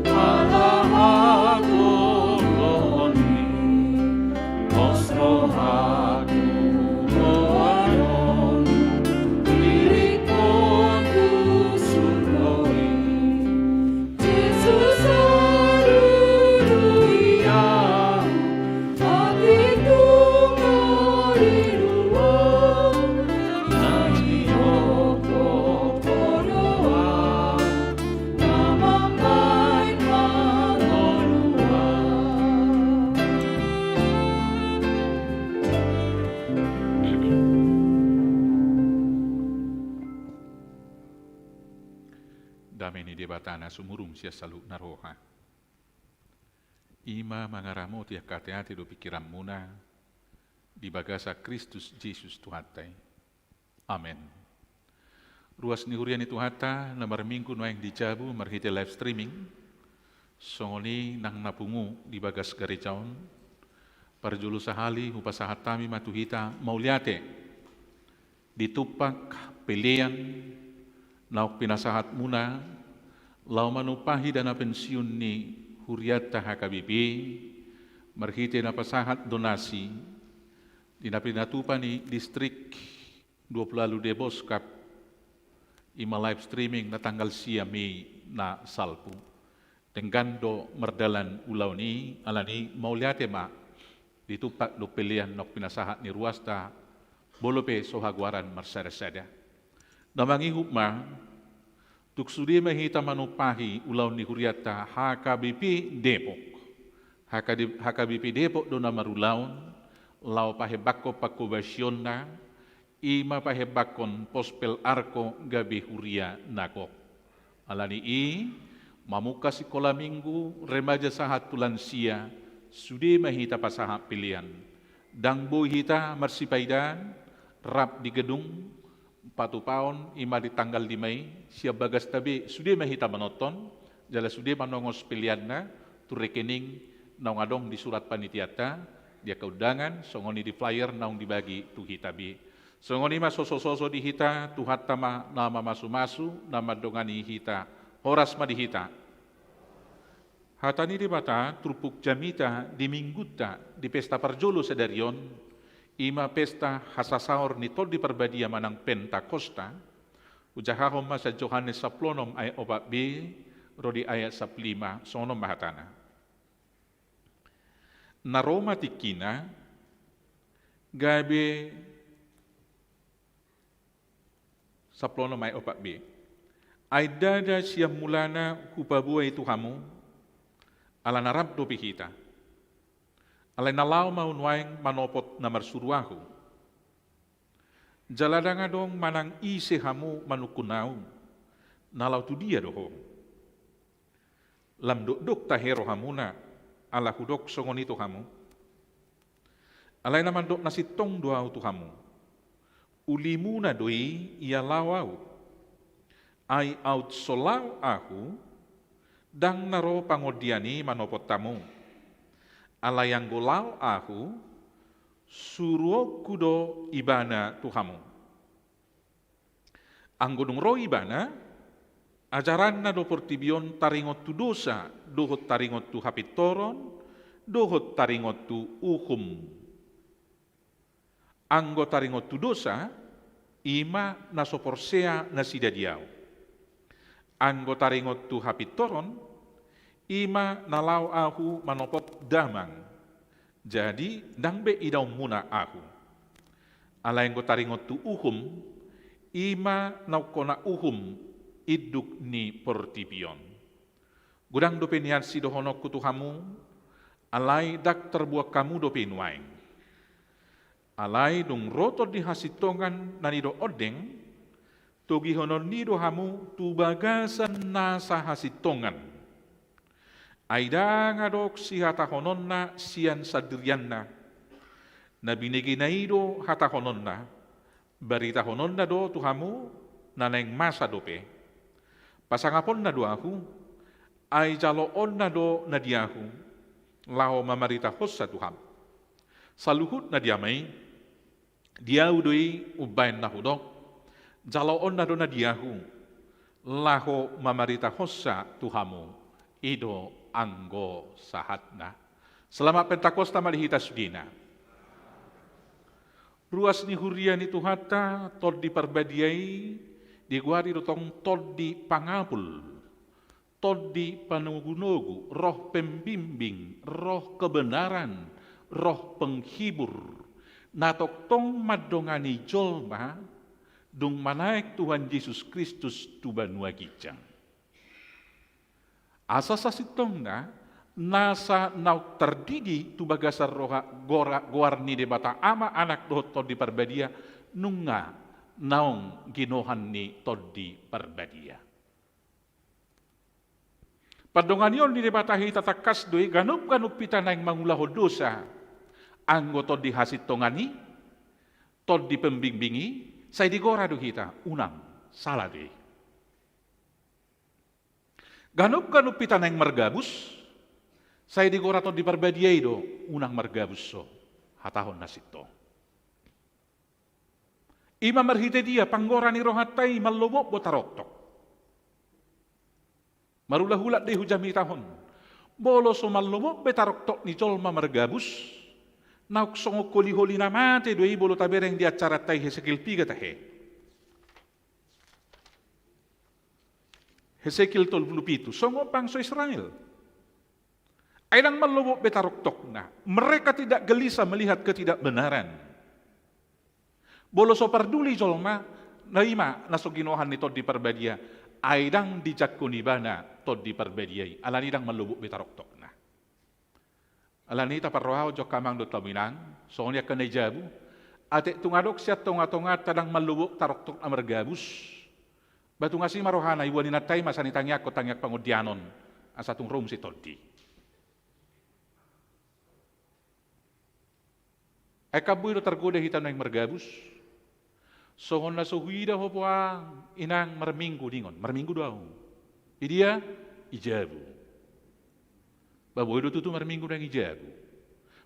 Ala hagolongi, pos rohaku dohononmu, irikkon tu surgo i. Jesus, haleluya, hatiku maliluon, na didok ho do ahu, na mambahen hangoluan. Dame ni Debata na sumurung sian saluhutna roha, i ma mangaramoti angka ateate dohot pingkiranmuna di bagasan Kristus Jesus Tuhanta i. Amen. Ruas ni huria ni Tuhanta na marminggu nuaeng di jabu marhite live streaming, songon i nang na pungu di bagas gareja on, parjolo sahali hupasahat hami ma tu hita mauliate di tumpak pelean naung pinasahatmuna laho manumpahi dana pensiun ni hurianta H K B P, marhite na pasahat donasi di na pinatupa ni distrik dua pulu ualu Deboskap, i ma live streaming na tanggal sia Mei na salpu. Denggan do mardalan ulaon i, alani mauliate ma di tumpak dohot pelean naung pinasahat ni ruasta, molo pe so hagoaran marsada-sada. Na mangihut ma, tung sude ma hita manumpahi ulaon ni hurianta H K B P Depok. H K D, H K B P Depok do na marulaon laho pahembangkon pangkobasionna, i ma pahembangkon pospel Arko gabe huria na gok. Alani i, mamungka sikola minggu, remaja sahat tu lansia, sude ma hita pasahat pelean. Ndang boi hita marsipaidaan rap di gedung, patupaon i ma di tanggal lima i, sian bagasta be sude ma hita manonton, jala sude manongos peleanna tu rekening naung adong di surat panitianta, di angka undangan, songon i di flyer naung dibagi tu hita be. Songon i ma soso-soso di hita, Tuhanta ma na mamasu-masu, na mandongani hita. Horas ma di hita. Hata ni Debata turpuk jamita di minggunta di pesta parjolo sadari on, i ma pesta hasasaor ni Tondi Parbadia manang Pentakosta, hujahahon ma San Johannes sampulu onom ayat opat b ro di ayat sampulu lima, songon on ma hatana. Na ro ma tingkina, gabe, sampulu onom ayat opat b. Ai ndada sian mulana hupaboa i tu hamu, ala na rap dope hita. Alai na laho ma au nuaeng manopot na marsuru ahu. Jala ndang adong manang ise hamu manungkun au, na laho tu dia do ho. Lam dokdok tahe rohamuna, ala hudok songon i tu hamu. Alai na mandok na sintong do au tu hamu. Ulimuna do i ia laho au. Ai aut so laho ahu, ndang na ro pangondian i manopot hamu. Alai anggo laho ahu, suruonku do ibana tu hamu. Anggo dung ro ibana, ajaranna do portibi on taringot tu dosa, dohot taringot tu hapintoron, dohot taringot tu uhum. Anggo taringot tu dosa, i ma na so porsea nasida di au. Anggo taringot tu hapintoron, i ma na laho ahu manopot damang. Jadi, ndang be idaonmuna ahu. Alai anggo taringot tu uhum, i ma naung hona uhum induk ni portibi on. Godang dope nian sidohononku tu hamu, alai ndang tarbuang hamu dope i nuaeng. Alai dung ro Tondi hasintongan na nidok ondeng, togihonon ni do hamu tu bagasan nasa hasintongan. Ai ndang adong sihatahononna sian sandirianna. Na binegena i do hatahononna. Baritahononna do tu hamu na naeng masa dope. Pasangaponna do ahu, ai jaloonna do na di ahu, laho mamaritahonsa tu hamu. Saluhutna di Ama i, di ahu do i umbahen na hudok, jaloonna do na di ahu, Laho mamaritahonsa tu hamu, i do anggo sahatna. Selamat Pentakosta ma di hita sudena. Ruas ni huria ni Tuhanta, Tondi Parbadia i digoari do tong Tondi Pangapul, Tondi Panogunogu, Roh Pembimbing, Roh Kebenaran, Roh Penghibur, na tongtong mandongani jolma dung manaek Tuhan Jesus Kristus tu banua ginjang. Asa sasintongna, nasa naung tardidi tu bagasan roha gora-, goar ni Debata Ama, Anak dohot Tondi Parbadia, nunga naung ginohan ni Tondi Parbadia. Pandonganion ni Debata hita tangkas do i, ganup-ganup hita naeng mangulahon dosa. Anggo Tondi hasintongan i, Tondi Pembimbing i, sai digora do hita, unang, sala do i. Ganup-ganup hita naeng margabus, sai digora Tondi Parbadia i do, unang margabus ho, hatahon na sintong. I ma marhite dia panggora ni rohanta i mallobot bo taroktok. Marulak-ulak do i hujamitahon. Molo so mallobot be taroktok ni jolma margabus, naung songon holi-holi na mate do i molo tabereng di acaranta i Hesekiel piga tahe. Hesekiel tolu pulu pitu, songon bangso Israel. Ai ndang mallobot be taroktokna. Mereka tidak gelisah melihat ketidakbenaran. Molo so parduli jolma, na i ma na so ginohan ni Tondi Parbadia, ai ndang dijangkon ibana Tondi Parbadia i, alani ndang mallobot be taroktokna. Alani i taparrohahon jo angka amang dohot hamu inang, songon i angka na i jabu, atik tung adong sian tonga-tonganta ndang mallobot taroktokna margabus, ba tung asi ma rohana, iboan inanta i ma asa ditangiangkon tangiang pangondianon, asa tung ro muse Tondi. Ai angka boi do targoda hita naeng margabus. Songon na so huida ho boa inang marminggu ningon, marminggu do ahu. Di dia? Di jabu. Ba boi do tutu marminggu naeng di jabu.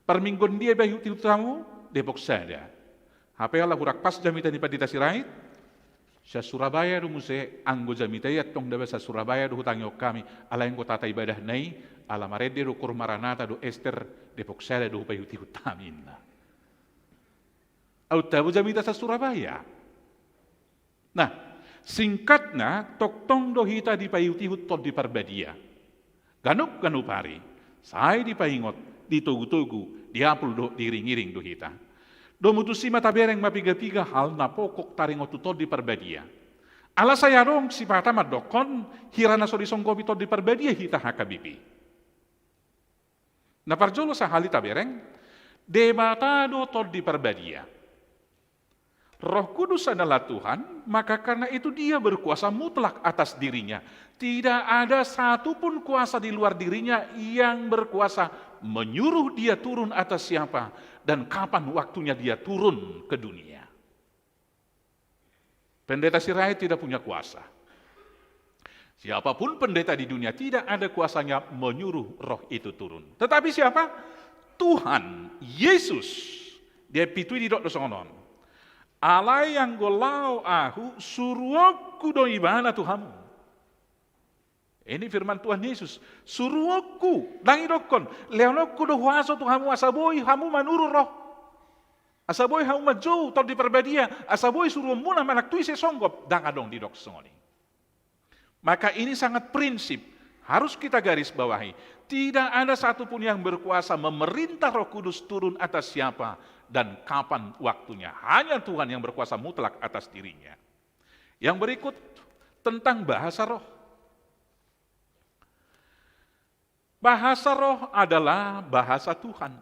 Parmingguon dia paihut-ihut hamu? Depok Sada. Hape ala hurang pas jamita ni Pandita Sirait, sian Surabaya do muse, anggo jamita i antong daba sian Surabaya do hutangihon hami, alai anggo tata ibadahna i, ala marende do Koor Maranatha dohot Ester, Depok Sada do hupaihut-ihut hami ninna. Aut tabo jamita sian Surabaya. Nah, singkatna, tongtong do hita dipaihut-ihut Tondi Parbadia. Ganup-ganup ari, sai dipaingot, ditogu-togu, diapul dohot diiring-iring do hita. Domu tusi ma tabereng ma piga-piga hal na pokok taringot tu Tondi Parbadia. Ala sai adong sipata mandokkon, hira na so disonggopi Tondi Parbadia hita H K B P. Na parjolo sahali tabereng, Debata do Tondi Parbadia. Roh Kudus adalah Tuhan, maka karena itu Dia berkuasa mutlak atas dirinya. Tidak ada satu pun kuasa di luar dirinya yang berkuasa menyuruh Dia turun atas siapa dan kapan waktunya Dia turun ke dunia. Pendeta Sirait tidak punya kuasa. Siapapun pendeta di dunia tidak ada kuasanya menyuruh roh itu turun. Tetapi siapa? Tuhan Yesus. Di ayat pitu i didok do songon on. Alai anggo laho ahu, suruonku do ibana tu hamu. Ini firman Tuhan Yesus. Suruonku, ndang idokkon, lehononku do huaso tu hamu asa boi hamu manuru roh. Asa boi hamu manjou Tondi Parbadia, asa boi suruonmuna manang tu ise songgop, ndang adong didok songon i. Maka ini sangat prinsip, harus kita garis bawahi. Tidak ada satu pun yang berkuasa memerintah Roh Kudus turun atas siapa dan kapan waktunya. Hanya Tuhan yang berkuasa mutlak atas dirinya. Yang berikut, tentang bahasa roh. Bahasa roh adalah bahasa Tuhan.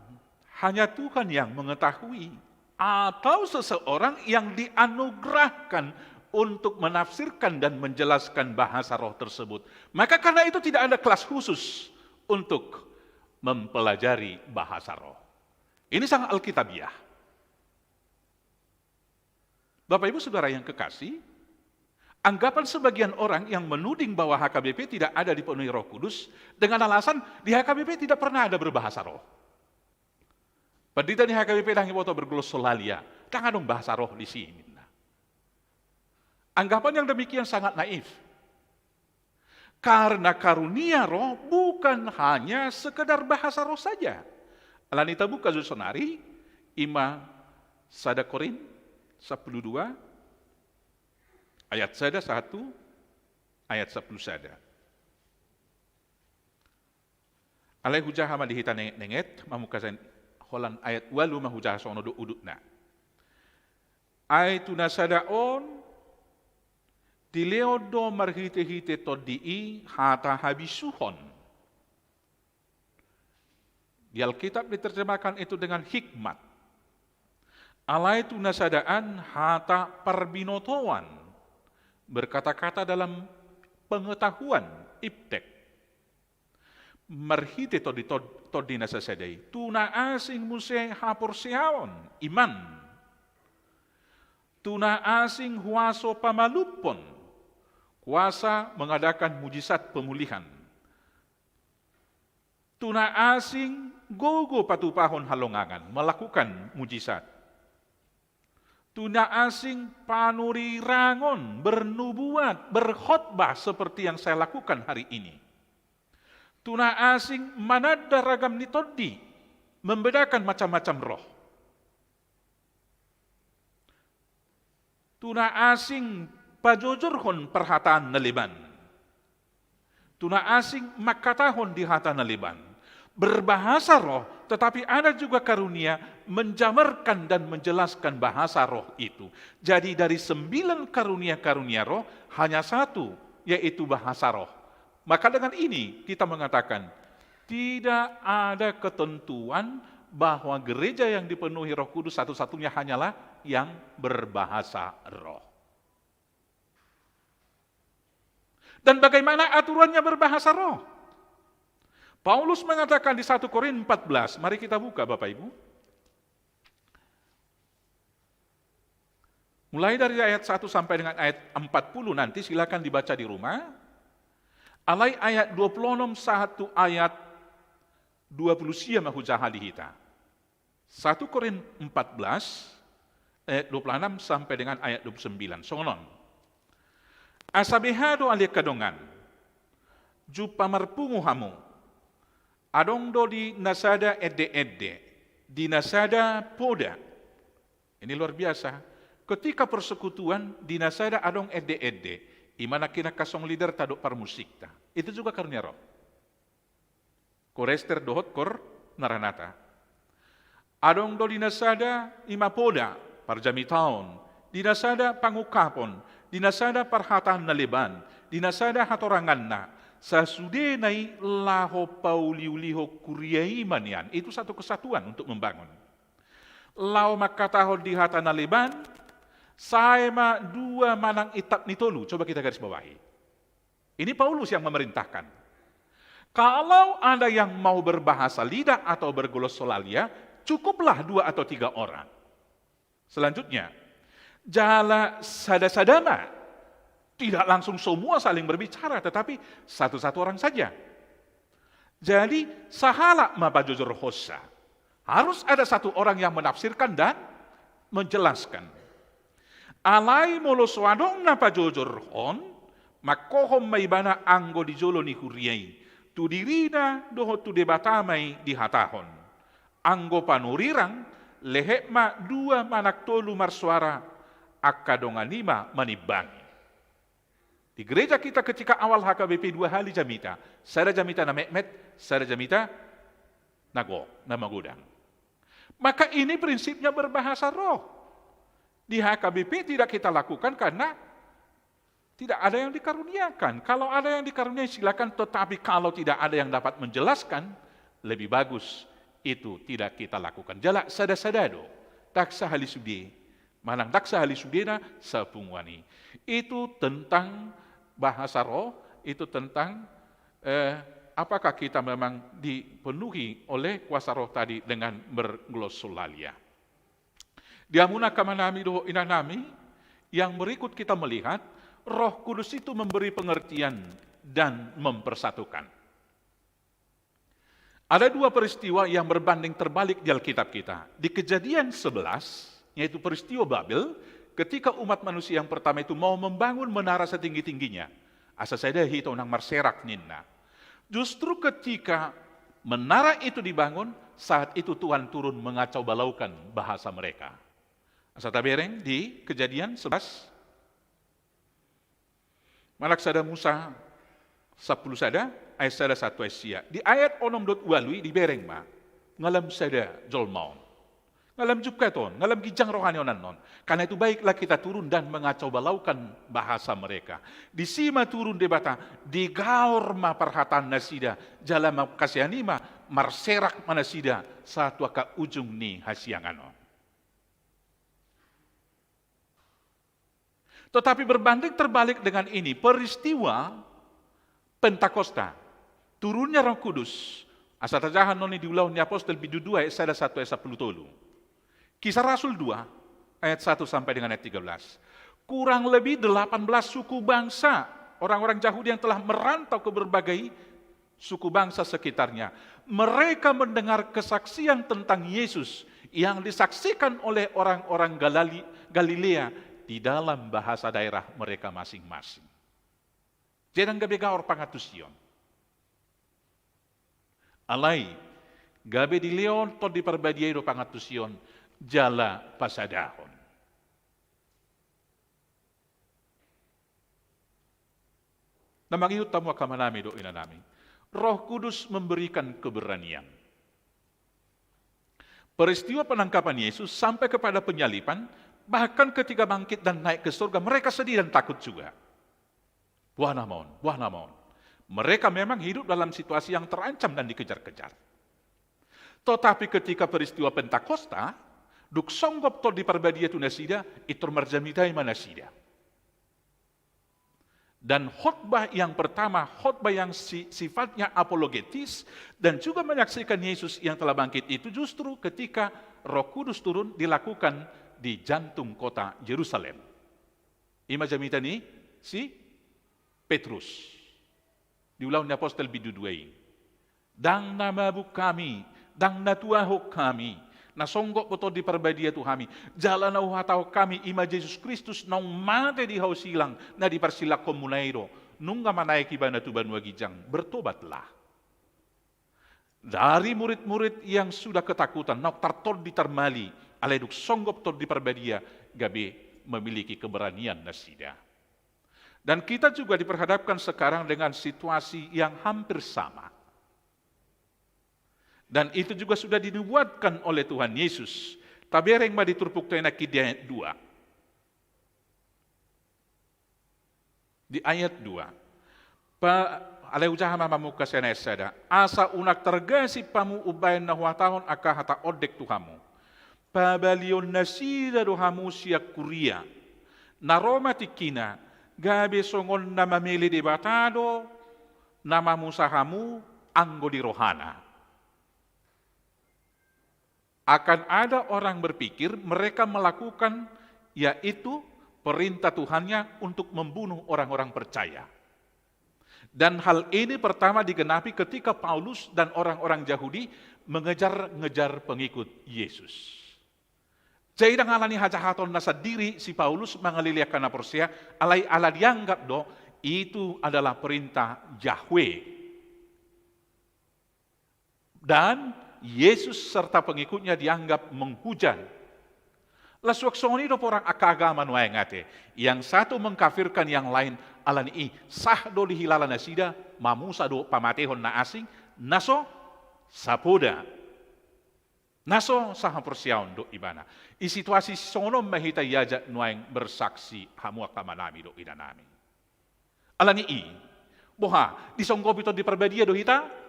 Hanya Tuhan yang mengetahui, atau seseorang yang dianugerahkan untuk menafsirkan dan menjelaskan bahasa roh tersebut. Maka karena itu tidak ada kelas khusus untuk mempelajari bahasa roh. Ini sangat alkitabiah. Bapak Ibu Saudara yang kekasih, anggapan sebagian orang yang menuding bahwa H K B P tidak ada dipenuhi Roh Kudus dengan alasan di H K B P tidak pernah ada berbahasa roh. Pandita ni H K B P ndang diboto berglossolalia, ndang adong bahasa roh di si ninna. Anggapan yang demikian sangat naif. Karena karunia roh bukan hanya sekedar bahasa roh saja. Alani tabuka jo sonari, ima sada Korint sampulu dua, ayat sada, satu, ayat sampulu sada. Alai hujaha ma di hita nenget-nenget, mamungka sian holan ayat ualu ma hujaha songon on do udutna. Ai tu na sada on, dilehon do marhite-hite Tondi i hata habisuhon. Di Alkitab diterjemahkan itu dengan hikmat. Alai tu na sadaan hata parbinotoan, berkata-kata dalam pengetahuan, iptek. Marhite tondi, tod-, Tondi na sasada i, tu na asing muse haporseaon, iman. Tu na asing huaso pamalumhon, kuasa mengadakan mujizat pemulihan. Tu na asing gogo patupahon halongangan, melakukan mujizat. Tu na asing panurirangon, bernubuat, berkhotbah seperti yang saya lakukan hari ini. Tu na asing mananda ragam ni tondi, membedakan macam-macam roh. Tu na asing pajojorhon parhataan na leban. Tu na asing mangkatahon di hata na leban. Berbahasa roh, tetapi ada juga karunia menjamarkan dan menjelaskan bahasa roh itu. Jadi dari sembilan karunia-karunia roh, hanya satu, yaitu bahasa roh. Maka dengan ini kita mengatakan, tidak ada ketentuan bahwa gereja yang dipenuhi Roh Kudus satu-satunya hanyalah yang berbahasa roh. Dan bagaimana aturannya berbahasa roh? Paulus mengatakan di satu Korin empat belas, mari kita buka Bapak Ibu. Mulai dari ayat satu sampai dengan ayat empat puluh nanti, silakan dibaca di rumah. Alai ayat dua puluh enam sahat tu ayat dua puluh sia ma hujaha di hita. Satu Korin empat belas ayat dua puluh enam sampai dengan ayat dua puluh sembilan. Songon on. Asa beha do ale angka dongan, jumpa marpungu hamu. Adong do di na sada ende-ende, di na sada poda. Ini luar biasa. Ketika persekutuan di na sada adong ende-ende, ima nangkin angka song leader ta dohot parmusikta. Itu juga karunia roh. Korester dohot kor Maranata. Adong do di na sada ima poda, parjamitaon, di na sada pangungkapon, di na sada parhataan na leban, di na sada hatoranganna, sasudena i laho pauliulihon kuria i ma nian. Itu satu kesatuan untuk membangun. Laho mangkatahon di hata na leban, sae ma dua manang intap ni tolu. Coba kita garis bawahi. Ini Paulus yang memerintahkan. Kalau ada yang mau berbahasa lidah atau berglossolalia, cukuplah dua atau tiga orang. Selanjutnya, jala sada-sada ma. Tidak langsung semua saling berbicara, tetapi satu-satu orang saja. Jadi, sahalak ma pajojorhonsa. Harus ada satu orang yang menafsirkan dan menjelaskan. Alai molo so adong na pajojorhon, mangkohom ma ibana anggo di jolo ni huria i, tu dirina dohot tu Debata ma i dihatahon. Anggo panurirang, lehet ma dua manang tolu marsoara, angka dongan i ma manimbangi. Di gereja kita ketika awal H K B P dua hali jamita, sada jamita na metmet, sada jamita na go, na magodang. Maka ini prinsipnya berbahasa roh. Di H K B P tidak kita lakukan karena tidak ada yang dikaruniakan. Kalau ada yang dikaruniai silakan, tetapi kalau tidak ada yang dapat menjelaskan, lebih bagus itu tidak kita lakukan. Jala sada-sada do, ndang sahali sude, manang ndang sahali sudena sapunguan i. Itu tentang bahasa roh, itu tentang, eh, apakah kita memang dipenuhi oleh kuasa roh tadi dengan berglossolalia. Di hamuna angka amanami dohot inanami, yang berikut kita melihat Roh Kudus itu memberi pengertian dan mempersatukan. Ada dua peristiwa yang berbanding terbalik di Alkitab kita. Di Kejadian sebelas, yaitu peristiwa Babel, ketika umat manusia yang pertama itu mau membangun menara setinggi-tingginya. Asa sada hita unang marserak ninna. Justru ketika menara itu dibangun, saat itu Tuhan turun mengacau balaukan bahasa mereka. Asa tabereng di Kejadian sebelas. Manang sada Musa sampulu sada, ayat sada sahat tu ayat sia. Di ayat onom dohot ualu i dibereng ma, nga lam sada jolma on. Nga lam jungkat on, nga lam ginjang roha ni onan on. Karena itu baiklah kita turun dan mengacau balaukan bahasa mereka. Disi ma turun Debata, digaor ma parhataannasida, jala mangkasiani ma, marserak ma nasida, sahat tu angka ujung ni hasiangan on. Tetapi berbanding terbalik dengan ini, peristiwa Pentakosta, turunnya Roh Kudus, asa tajaha noni di Ulaon ni Apostel bindu dua ayat sada sahat tu ayat sampulu tolu. Kisah Rasul dua ayat satu sampai dengan ayat tiga belas. Kurang lebih delapan belas suku bangsa, orang-orang Yahudi yang telah merantau ke berbagai suku bangsa sekitarnya. Mereka mendengar kesaksian tentang Yesus yang disaksikan oleh orang-orang Galali-, Galilea di dalam bahasa daerah mereka masing-masing. Jadi ndang gabe gaor pangantusion. Alai, gabe dilehon Tondi Parbadia i do pangantusion, jala pasadahon. Na mangihut hamu angka amanami dohot inanami. Roh Kudus memberikan keberanian. Peristiwa penangkapan Yesus sampai kepada penyaliban, bahkan ketika bangkit dan naik ke surga, mereka sedih dan takut juga. Boha nama on, boha nama on. Mereka memang hidup dalam situasi yang terancam dan dikejar-kejar. Tetapi ketika peristiwa Pentakosta, dung songgop Tondi Parbadia tu nasida, pintor marjamita i ma nasida. Dan khotbah yang pertama, khotbah yang si-, sifatnya apologetis dan juga menyaksikan Yesus yang telah bangkit itu justru ketika Roh Kudus turun dilakukan di jantung kota Yerusalem. I ma jamita ni si Petrus. Di Ulaon ni Apostel bindu dua i. Ndang na mabuk hami, ndang na tuahon hami, na songgop do Tondi Parbadia tu hami, jala na huhatahon hami i ma Jesus Kristus naung mate di hau silang, na diparsilangkonmuna i do, nunga manaek ibana tu banua ginjang, bertobatlah. Dari murid-murid yang sudah ketakutan, naung tartondi tarmali, alai dung songgop Tondi Parbadia, gabe memiliki keberanian nasida. Dan kita juga diperhadapkan sekarang dengan situasi yang hampir sama. Dan itu juga sudah dinubuatkan oleh Tuhan Yesus. Tabereng ma di turpukta i nangkin di ayat dua. Di ayat dua. Pa-, alai hujaha ma mamungka sian ayat sada. Asa unang targasip hamu umbahen na huhatahon angka hata ondeng tu hamu. Pabalihon nasida do hamu sian huria. Na ro ma tingkina, gabe songon na mamele Debata do, na mamusa hamu anggo di rohana. Akan ada orang berpikir mereka melakukan, yaitu perintah Tuhannya untuk membunuh orang-orang percaya. Dan hal ini pertama digenapi ketika Paulus dan orang-orang Yahudi mengejar-ngejar pengikut Yesus. Jadi ndang ala ni hajahaton na sandiri si Paulus mangalelean angka na porsea, alai ala dianggap do itu adalah perintah Yahweh. Dan Yesus serta pengikutnya dianggap menghujat. Laos suang songon i do porang angka agama nuaeng ate. Yang satu mengkafirkan yang lain, ala ni i sah do dihilala nasida, mamusa do pamatehon na asing, na so sapoda. Na so sahaporseaon dohot ibana. I situasi songon on ma hita diajak nuaeng bersaksi, hamu angka amanami dohot inanami. Ala ni i, boha, disonggopi Tondi Parbadia do hita?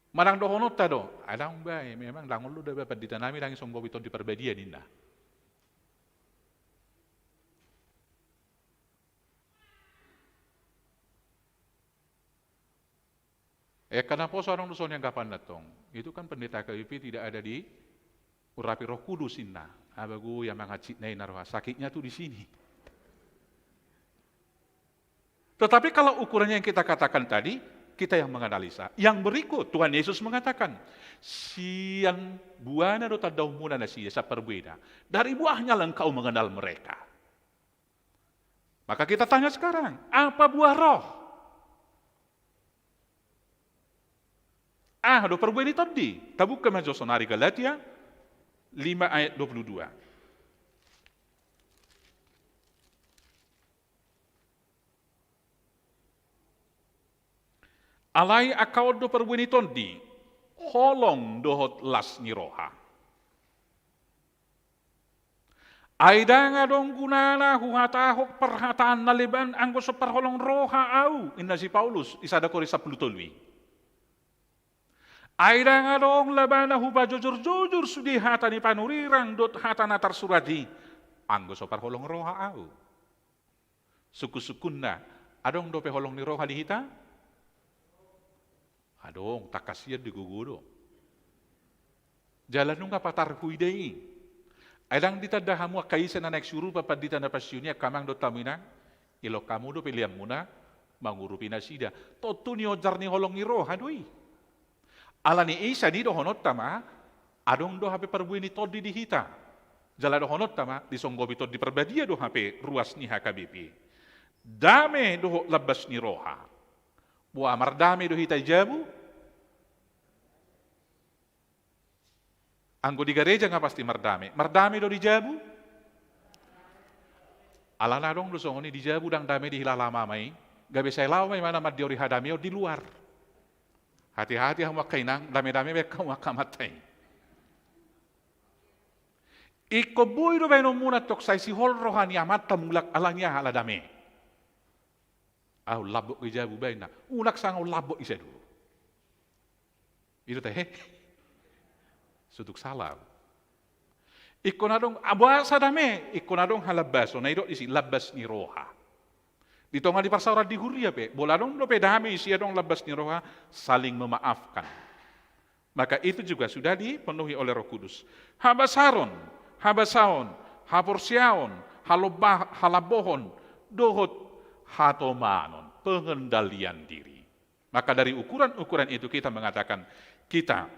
Manang dohononta do, ai ndang umbahen, memang ndang olo do ba panditanami ndang disonggopi Tondi Parbadia ninna. Eh, angka naposo adong do songon i anggapanna tong. Itu kan pendeta K P P tidak ada diurapi Roh Kudus ninna. Abago ia mangansitna i na roha. Sakitnya tuh di sini. Tetapi kalau ukurannya yang kita katakan tadi, kita yang menganalisa. Yang berikut, Tuhan Yesus mengatakan, sian buahna do tandaonmuna nasida, sahat parbuena. Dari buahnya lah engkau mengenal mereka. Maka kita tanya sekarang, apa buah roh? Aha do parbue ni tondi? Tabuka ma jo sonari Galatia lima ayat dua puluh dua. Alai angka on do parbue ni tondi, holong dohot las ni roha. Ai ndang adong gunana huhatahon parhataan na leban anggo so parholong roha ahu, inna si Paulus di sada Korint sampulu tolu i. Ai ndang adong labana hupajojorjojor sude hata ni panurirang dohot hata na tarsurat i, anggo so parholong roha ahu. Sungkunsungkunna, adong dope holong ni roha di hita? Adong, tangkas hian di gogo do. Jala nunga patar huida i. Ai ndang ditanda hamu angka ise na naeng surupa pandita na pensiun i, angka amang dohot hamu inang? Ilok hamu do peleanmuna mangurupi nasida. Tontu niojar ni holong ni roha do i. Alani i, sian i dohononta ma, adong do hape parbue ni tondi di hita. Jala dohononta ma, disonggopi Tondi Parbadia do hape ruas ni H K B P. Dame dohot lambas ni roha. Boha, mardame do hita di jabu? Anggo di gareja nga pasti mardame. Mardame do di jabu? Alana adong do songon i, di jabu ndang dame dihilala amanta i, gabe sai laho ma imana mandiori hadameon di luar. Hati-hati hamu angka inang, dame-dame baen hamu angka amanta i. Ingkon boi do baenonmuna tong sai sihol roha ni amanta mulak, alani aha? Ala dame. Ahu lambok i jabu baenna. Unang sanga lambok i sadulu. I do tahe. Sutuk sala. Ingkon adong, ah, boasa dame, ingkon adong halambason, na didok disi lambas ni roha. Di tonga ni parsaoran di huria pe, molo adong dope dame isi adong lambas ni roha, saling memaafkan. Maka itu juga sudah dipenuhi oleh Roh Kudus. Habasaron, habasaon, haporseaon, halomba-, halambohon, dohot hatomanon, pengendalian diri. Maka dari ukuran-ukuran itu kita mengatakan kita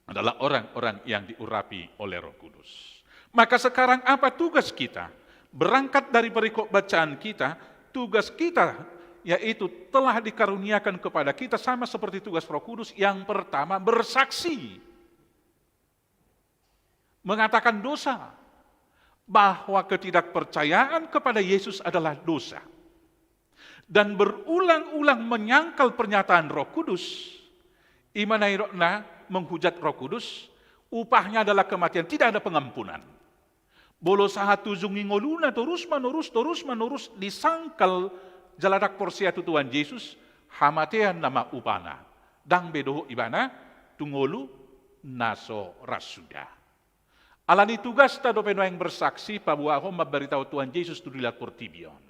adalah orang-orang yang diurapi oleh Roh Kudus. Maka sekarang apa tugas kita? Berangkat dari perikop bacaan kita, tugas kita yaitu telah dikaruniakan kepada kita sama seperti tugas Roh Kudus. Yang pertama, bersaksi. Mengatakan dosa, bahwa ketidakpercayaan kepada Yesus adalah dosa. Dan berulang-ulang menyangkal pernyataan Roh Kudus, i ma na didokna menghujat Roh Kudus, upahnya adalah kematian, tidak ada pengampunan. Molo sahat tu ujung ni ngoluna torus manorus, torus manorus disangkal jala ndang porsea tu Tuhan Jesus, hamatean nama upana. Ndang be dohot ibana tu ngolu na so ra suda. Alani tugasta dope nuaeng bersaksi, paboahon mambaritahon Tuhan Jesus tu dilihat portibi on.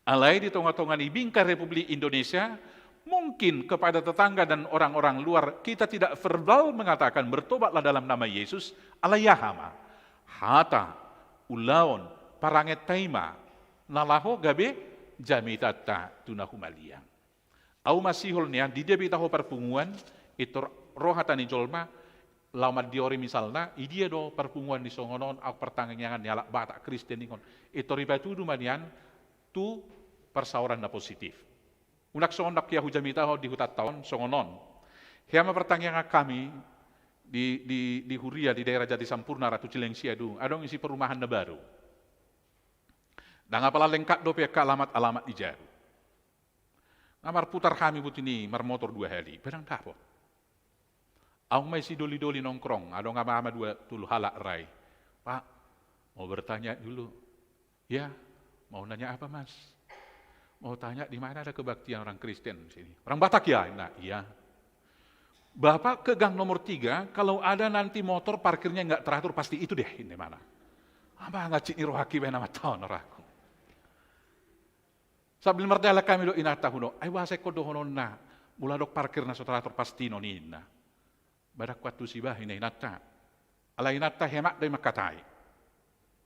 Alai di tonga-tonga ni bingka Republik Indonesia, mungkin kepada tetangga dan orang-orang luar kita tidak verbal mengatakan, "Bertobatlah dalam nama Yesus," alai aha ma? Hata, ulaon, parangenta i ma na laho gabe jamitanta tu na humaliang. Ahu masihol nian, di dia be hita ho parpunguan, pintor ro hata ni jolma, laho mandiori misalna, i dia do parpunguan ni songon on, ahu partangiangan ni halak Batak Kristen ingkon. Pintor ipatudu ma nian tu parsaoran na positif. Unang songon na hea hujamitahon di hutanta on, songon on. Hea ma partangiangan hami di, di, di huria di daerah Jatisampurna, ra tu Cilengsi Adung, adong isi perumahan na baru. Ndang apala lengkap dope angka alamat-alamat di jabu. Nga marputar hami buti ni marmotor dua hali, ba ndang dapot. Ahu ma isi doli-doli nongkrong, adong ama-ama dua tolu halak ra i. "Pak, mau bertanya dulu." "Ya, mau nanya apa, Mas?" "Mau tanya di mana ada kebaktian orang Kristen di sini?" "Orang Batak ya?" "Nah, iya." "Bapak ke gang nomor tiga, kalau ada nanti motor parkirnya nggak teratur, pasti itu deh," ninna imana. Ama, nga hansit ni rohangki baen amanta on, rohangku. Sambil mardalan hami didok inanta, "Huno, ai boasa ingkon dohononna, molo adong parkir na so teratur pasti no," ninna. Ba ndang huantusi bah, ninna inanta. Alai inanta hemat do i mangkatai.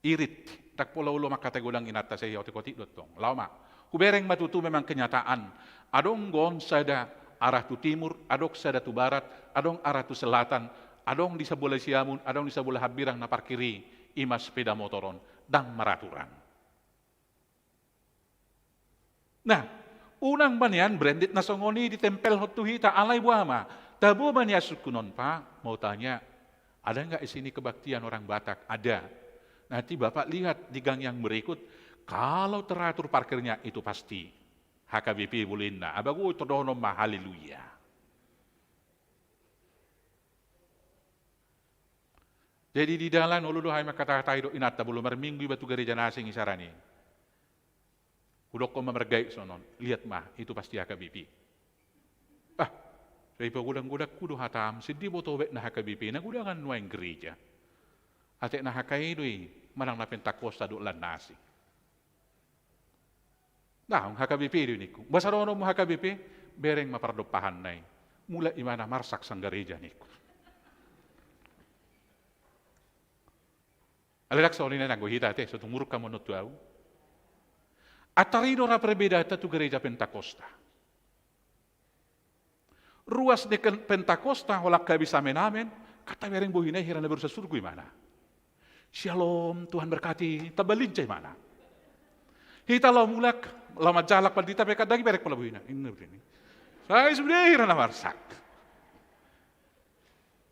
Irit, ndang pola olo mangkatai godang inanta, sai otik-otik do tong. Laho ma. Hubereng ma tutu memang kenyataan. Adong do on sada arah tu timur, adong sada tu barat, adong arah tu selatan, adong di sabola siamun, adong di sabola hambirang na parkir i, i ma sepeda motor on, ndang maraturan. Nah, unang ma nian branded na songon i ditempelhon tu hita, alai boha ma? Tabo ma nian sungkun on, Pak, mau tanya, ada nggak di sini kebaktian orang Batak? Ada. Nanti Bapak lihat di gang yang berikut, kalau teratur parkirnya itu pasti H K B P bolehna. Abago ito dohonon ma haleluya. Jadi di dalan olo do hami mangkatahatai dohot inanta, molo marminggu iba tu gareja na asing isarani. Hudokkon ma margait sonon, lihat ma, itu pasti H K B P. Ah, sai pagodang-godangku do hatam, sindi boto bet na H K B P, na godangan nuaeng gereja. Atik na H K I do i, manang na Pentakosta dohot lan na asing. Nah, H K B P do i ningku. Boasa dohononmu H K B P, bereng ma pardompahanna i. Mulak imana marsak sanggareja ningku. Alai ndang songon i nanggo hita ate, so tung muruk hamu on tu ahu. Antar i do ra perbedaanta tu gareja Pentakosta. Ruas ni ken-, Pentakosta, holan habis amen-amen, kan tabereng bohina i hira na baru sasurgo imana. Syalom, Tuhan berkati, tamba lincah imana. Hita laho mulak, laho manjalak pandita pe kan ndang ibereng pola bohina. Inna bohina. Sai sude hira na marsak.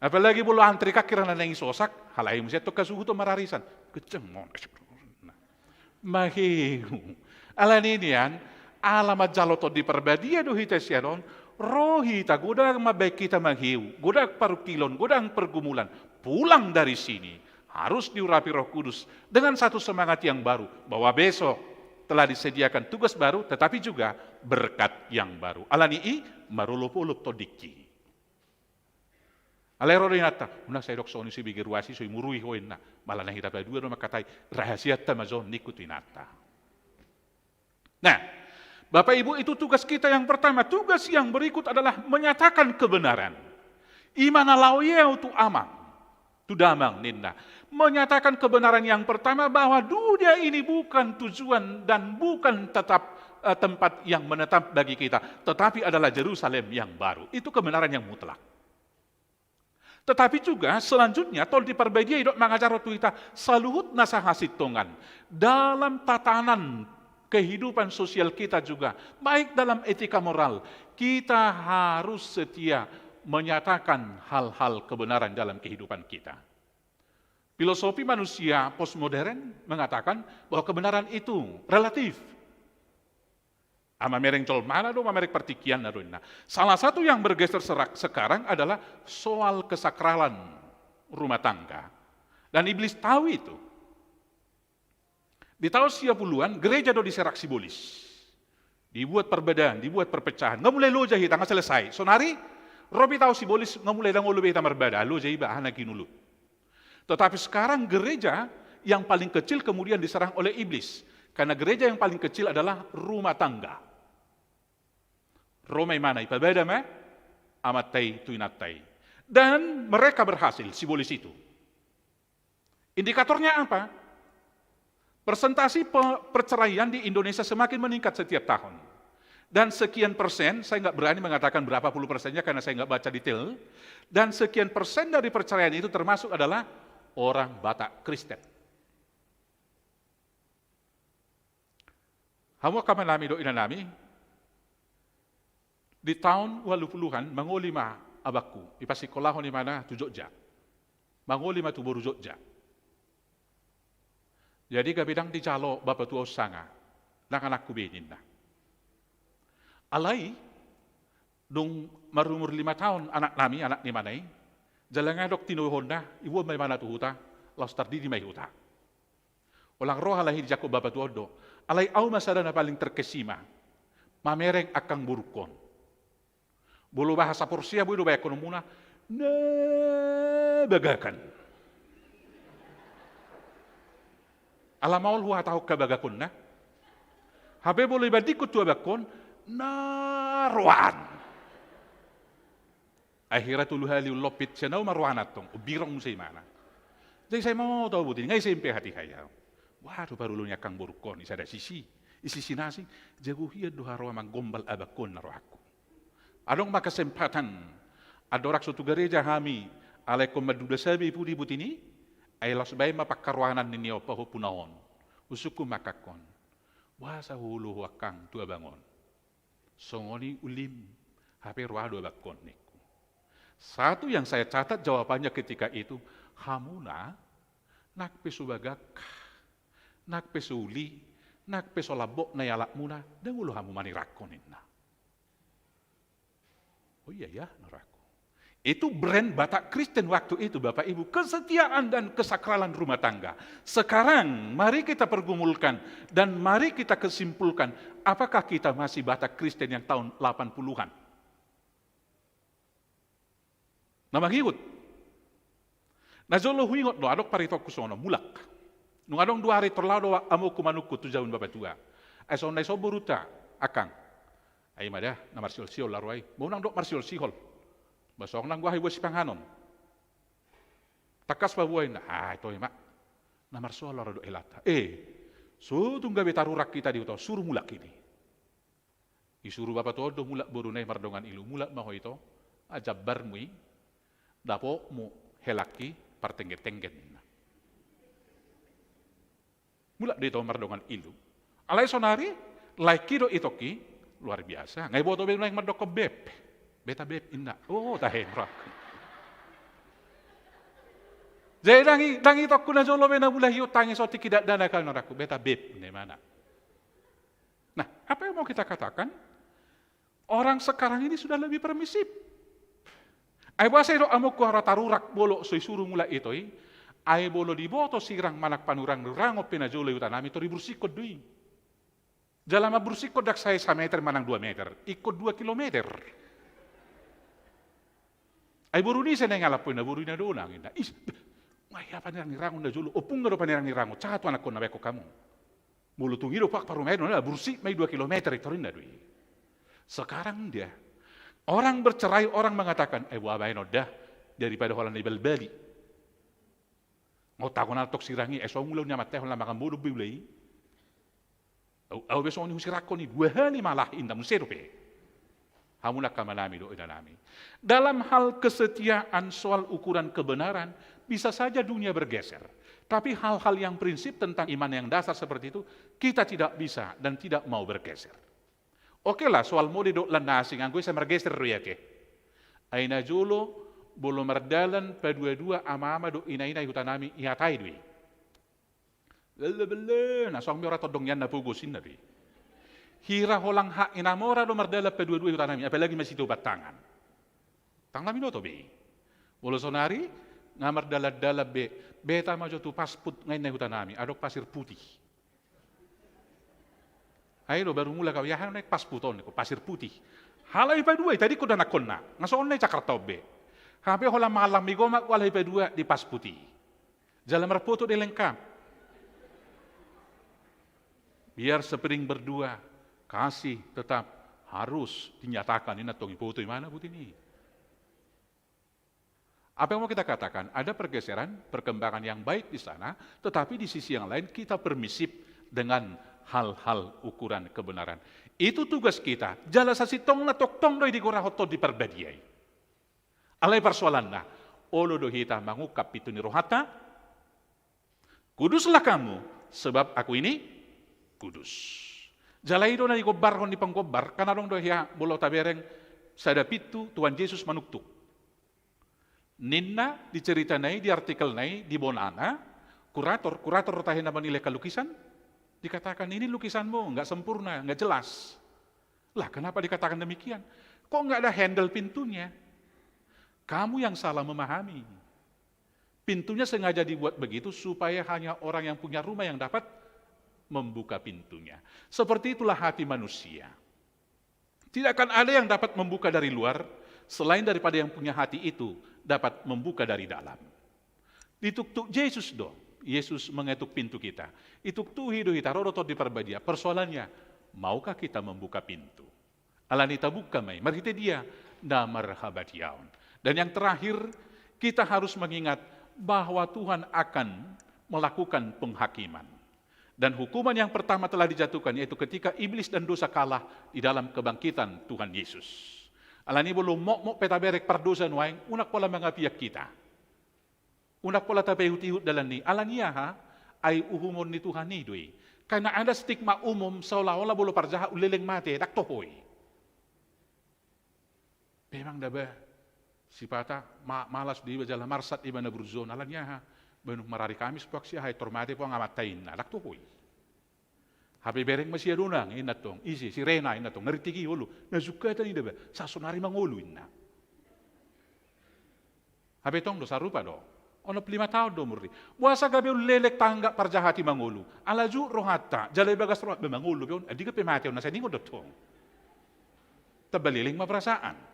Apalagi molo antri kan hira na naeng sosak, halai muse antong hasuhuton mararisan. Kencang mon. Nah. Maheu. Alani i nian, ala manjalo Tondi Parbadia do hita sian on, ro hita, godang ma baen hita maheu, godang parungkilon, godang pergumulan, pulang dari sini harus diurapi Roh Kudus dengan satu semangat yang baru, bahwa besok telah disediakan tugas baru, tetapi juga berkat yang baru. Alani i, marolop-olop tondingki. Alai ro do inanta, unang sai dok songon i, sibege ruas i, so imurui ho inna. Malah na hita padua do mangkatai, rahasianta ma jo on ningku tu inanta. Nah, Bapak Ibu, itu tugas kita yang pertama. Tugas yang berikut adalah menyatakan kebenaran. Ima na laho i ahu tu amang, tu damang ninna. Menyatakan kebenaran yang pertama bahwa dunia ini bukan tujuan dan bukan tetap, eh, tempat yang menetap bagi kita, tetapi adalah Jerusalem yang baru. Itu kebenaran yang mutlak. Tetapi juga selanjutnya, Tondi Parbadia i dok mangajar tu hita saluhut nasa hasintongan dalam tatanan kehidupan sosial kita juga, baik dalam etika moral, kita harus setia menyatakan hal-hal kebenaran dalam kehidupan kita. Filosofi manusia postmodern mengatakan bahwa kebenaran itu relatif. Mamereng jolmana do, mamereng partingkianna do inna. Salah satu yang bergeser serak-, sekarang adalah soal kesakralan rumah tangga. Dan iblis tahu itu. Di tahun sia puluhan, gereja do diserang sibolis. Dibuat perbedaan, dibuat perpecahan. Nga mulai loja hita, nga selesai. Sonari, ro pe tahu sibolis, nga mulai ndang olo be hita marbada. Loja iba, aha na ginulut. Tetapi sekarang gereja yang paling kecil kemudian diserang oleh iblis. Karena gereja yang paling kecil adalah rumah tangga. Ro ma imana, ipabada ma amanta i tu inanta i. Dan mereka berhasil, sibolis itu. Indikatornya apa? Persentase pe-, perceraian di Indonesia semakin meningkat setiap tahun. Dan sekian persen, saya nggak berani mengatakan berapa puluh persennya karena saya nggak baca detail, dan sekian persen dari perceraian itu termasuk adalah orang Batak Kristen. Hamu angka amanami dohot inanami, di tahun ualu puluhan mangoli ma abangku, ipasikolahon imana tu Jogja. Mangoli ma tu boru Jogja. Jadi gabe ndang dijalo bapa tua on sanga, ndang anakku be ninna. Alai, dung marumur lima tahun anaknami, anak ni imana i, jala nga dok tinohonna, iboan ma imana tu huta, laos tardidi ma i huta. Holan ro halak i dijangkon bapa tua on do. Alai ahu ma sada na paling terkesima. Mamereng angkang borungkon. Molo bahasa Porsea boi do baenhonmuna, na bagakan. Ala maol huhatahon habagakonna. Hape molo ibandingkon tu abangkon, na roan. Akhirna tolu hali ulaon pit sian ahu ma roana antong, umbirong muse imana. Jadi sai mamboto ahu boti, nga S M P hatiha i ahu. Waduh, parulu ni angkang borungkon i sada sisi, i sisi na asing, jago hian do haroa manggombal abangkon na rohangku. Adong ma kesempatan, andorang so tu gareja hami, alai ingkon manduda sabe i pudi boti ni, ai laos baen ma pangkaroanan ni niompa ho puna on. Husungkun ma angkangkon. Boasa huolo ho angkang tu abang on? Songon i ulim, hape roha do abangkon ningku. Satu yang saya catat jawabannya ketika itu, hamuna, nang pe so bagak, nang pe so uli, nang pe so lambok na ialapmuna, ndang olo hamu manirangkon ninna. Oh iya ya, naraku. Itu brand Batak Kristen waktu itu, Bapak Ibu. Kesetiaan dan kesakralan rumah tangga. Sekarang, mari kita pergumulkan dan mari kita kesimpulkan, apakah kita masih Batak Kristen yang tahun delapan puluhan? Na mangihut. Na jolo huingot do, adong paritongku songon on, mulak. Nunga adong dua ari tor laho do amongku manungkun tu jabu ni bapa tua. Ai songon na i, songon borunta, angkang. Ai ma da, na marsiol-siol aro ai. Boha unang dok marsiol-siol. Ba songon nang goahi boan sipanganon. Tangkas paboa inna, ah, ito i ma. Na marsoal aro do helanta. Eh, so tung gabe tarurak hita di huta on, suru mulak hini. Disuru bapa tua on do mulak boruna i mardongan ilu, mulak ma ho ito, ah, jambarmu i, dapotmu helangki partenggen-tenggen ninna. Mulak do ito mardongan ilu. Alai sonari, laengki do itongki, luar biasa. Nga iboto be nuaeng mandokkon beb. Beta beb, inna. Oh, tahe, naraku. Jadi ndang i, ndang itongku na jolo be na mulak i, oh, tangis otik i, dakdanak au, naraku. Beta beb, ninna imana. Nah, apa yang mau kita katakan? Orang sekarang ini sudah lebih permisif. Ai boasa i do amongku aro tarurak molo so disuru mulak ito i? Ai molo diboto sirang manang panurang-nurangon pe na jolo i huta nami, tor dibursikkon do i. Jala mambursikkon ndang sae sameter manang dua meter, ingkon dua kilometer. Ai boru ni ise na ingalap ho inna, boru i na donang inna. Is, nga hea panirang-nirangon na jolo, ompungna do panirang-nirangon, sahat tu anakkon na baenon hamu. Molo tung i do pak parumaen on, na bursik ma i dua kilometer i, tor inna do i. Sekarang dia, orang bercerai, orang mengatakan, eh, boha baenon da, daripada holan na ibalbali. Nga tagonan tong sirang i, eh, so mula ni amanta i holan mangan modom be ula i. Au, au be songon i husirangkon i, dua hali malah inna muse dope. Hamu na angka amanami dohot inanami. Dalam hal kesetiaan soal ukuran kebenaran, bisa saja dunia bergeser. Tapi hal-hal yang prinsip tentang iman yang dasar seperti itu, kita tidak bisa dan tidak mau bergeser. Oke lah, soal mode dohot lan na asing, anggo i sai margeser do i ate. Ai na jolo, molo mardalan padua-dua ama-ama dohot ina-ina i huta nami, ihatai do i. Belle, belle, na songon i ma i, ora tondong nian na pogos inna do i. Hira holan hak ni na mora do mardalan padua-dua i huta nami, apalagi masitoban tangan. Ndang na binoto be i. Molo sonari, nga mardalan-dalan be, beta ma jo tu Pasput nga inna i huta nami, adong pasir putih. Ai do baru mulak au, aha na i Pasput on, ningku, pasir putih. Halak i padua i, tadingkon do anakkonna, nga songon na i Jakarta on be. Hape holan mangallang mie gomak halak i padua di Pasput i. Jala marpoto do i lengkap. Biar sering berdua, kasih tetap harus dinyatakan. Inna tong i, poto imana buti ni. Apa yang mau kita katakan? Ada pergeseran, perkembangan yang baik di sana, tetapi di sisi yang lain kita permisif dengan hal-hal ukuran kebenaran. Itu tugas kita. Jala sasintongna tongtong do i digorahon Tondi Parbadia i. Alai parsoalanna, olo do hita mangungkap pintu ni rohanta? Kuduslah kamu, sebab aku ini kudus. Jala i do na digombarhon ni panggombar, kan adong do hea molo tabereng sada pintu Tuhan Jesus manuktuk. Ninna di ceritana i, di artikelna i, di bonana, kurator, kurator do tahe na menilai angka lukisan, dikatakan, ini lukisanmu nggak sempurna, nggak jelas. Lah, kenapa dikatakan demikian? Kok nggak ada handle pintunya? Kamu yang salah memahami. Pintunya sengaja dibuat begitu supaya hanya orang yang punya rumah yang dapat membuka pintunya. Seperti itulah hati manusia. Tidak akan ada yang dapat membuka dari luar selain daripada yang punya hati itu dapat membuka dari dalam. Dituktuk Jesus do, Jesus mengetuk pintu kita. Ituktuhi do hita, ro do Tondi Parbadia. Persoalannya, maukah kita membuka pintu? Alani i tabuka ma i, marhite dia? Na marhabadiaon. Dan yang terakhir, kita harus mengingat bahwa Tuhan akan melakukan penghakiman. Dan hukuman yang pertama telah dijatuhkan, yaitu ketika iblis dan dosa kalah di dalam kebangkitan Tuhan Yesus. Alani i molo mokmok pe tabereng pardosa nuaeng, unang pola mangapian hita. Unang pola tapaihut-ihut dalan i. Alani aha? Ai uhumon ni Tuhan i do i. Karena ada stigma umum seolah-olah molo parjahat umleleng mate, ndang toho i. Memang da ba, sipata ma-, malas do iba jala marsat iba na burju on, alani aha? Ba dung marari Kamis puang si aha, tor mate puang amanta, inna, ndang toho i. Hape bereng ma si Adonang, inna tong, ise, si Rena, inna tong, na rintik i, olo, na sungkatan i da ba, sasonari mangolu, inna. Hape tong do, sarupa do. Onom pulu lima taon do umur i. Boasa gabe umleleng tanggap parjahat i mangolu? Ala jut rohanta, jala ibagas roha, ba mangolu pe on, andigan pe mate on, na saningon do tong. Tamba leleng ma perasaan.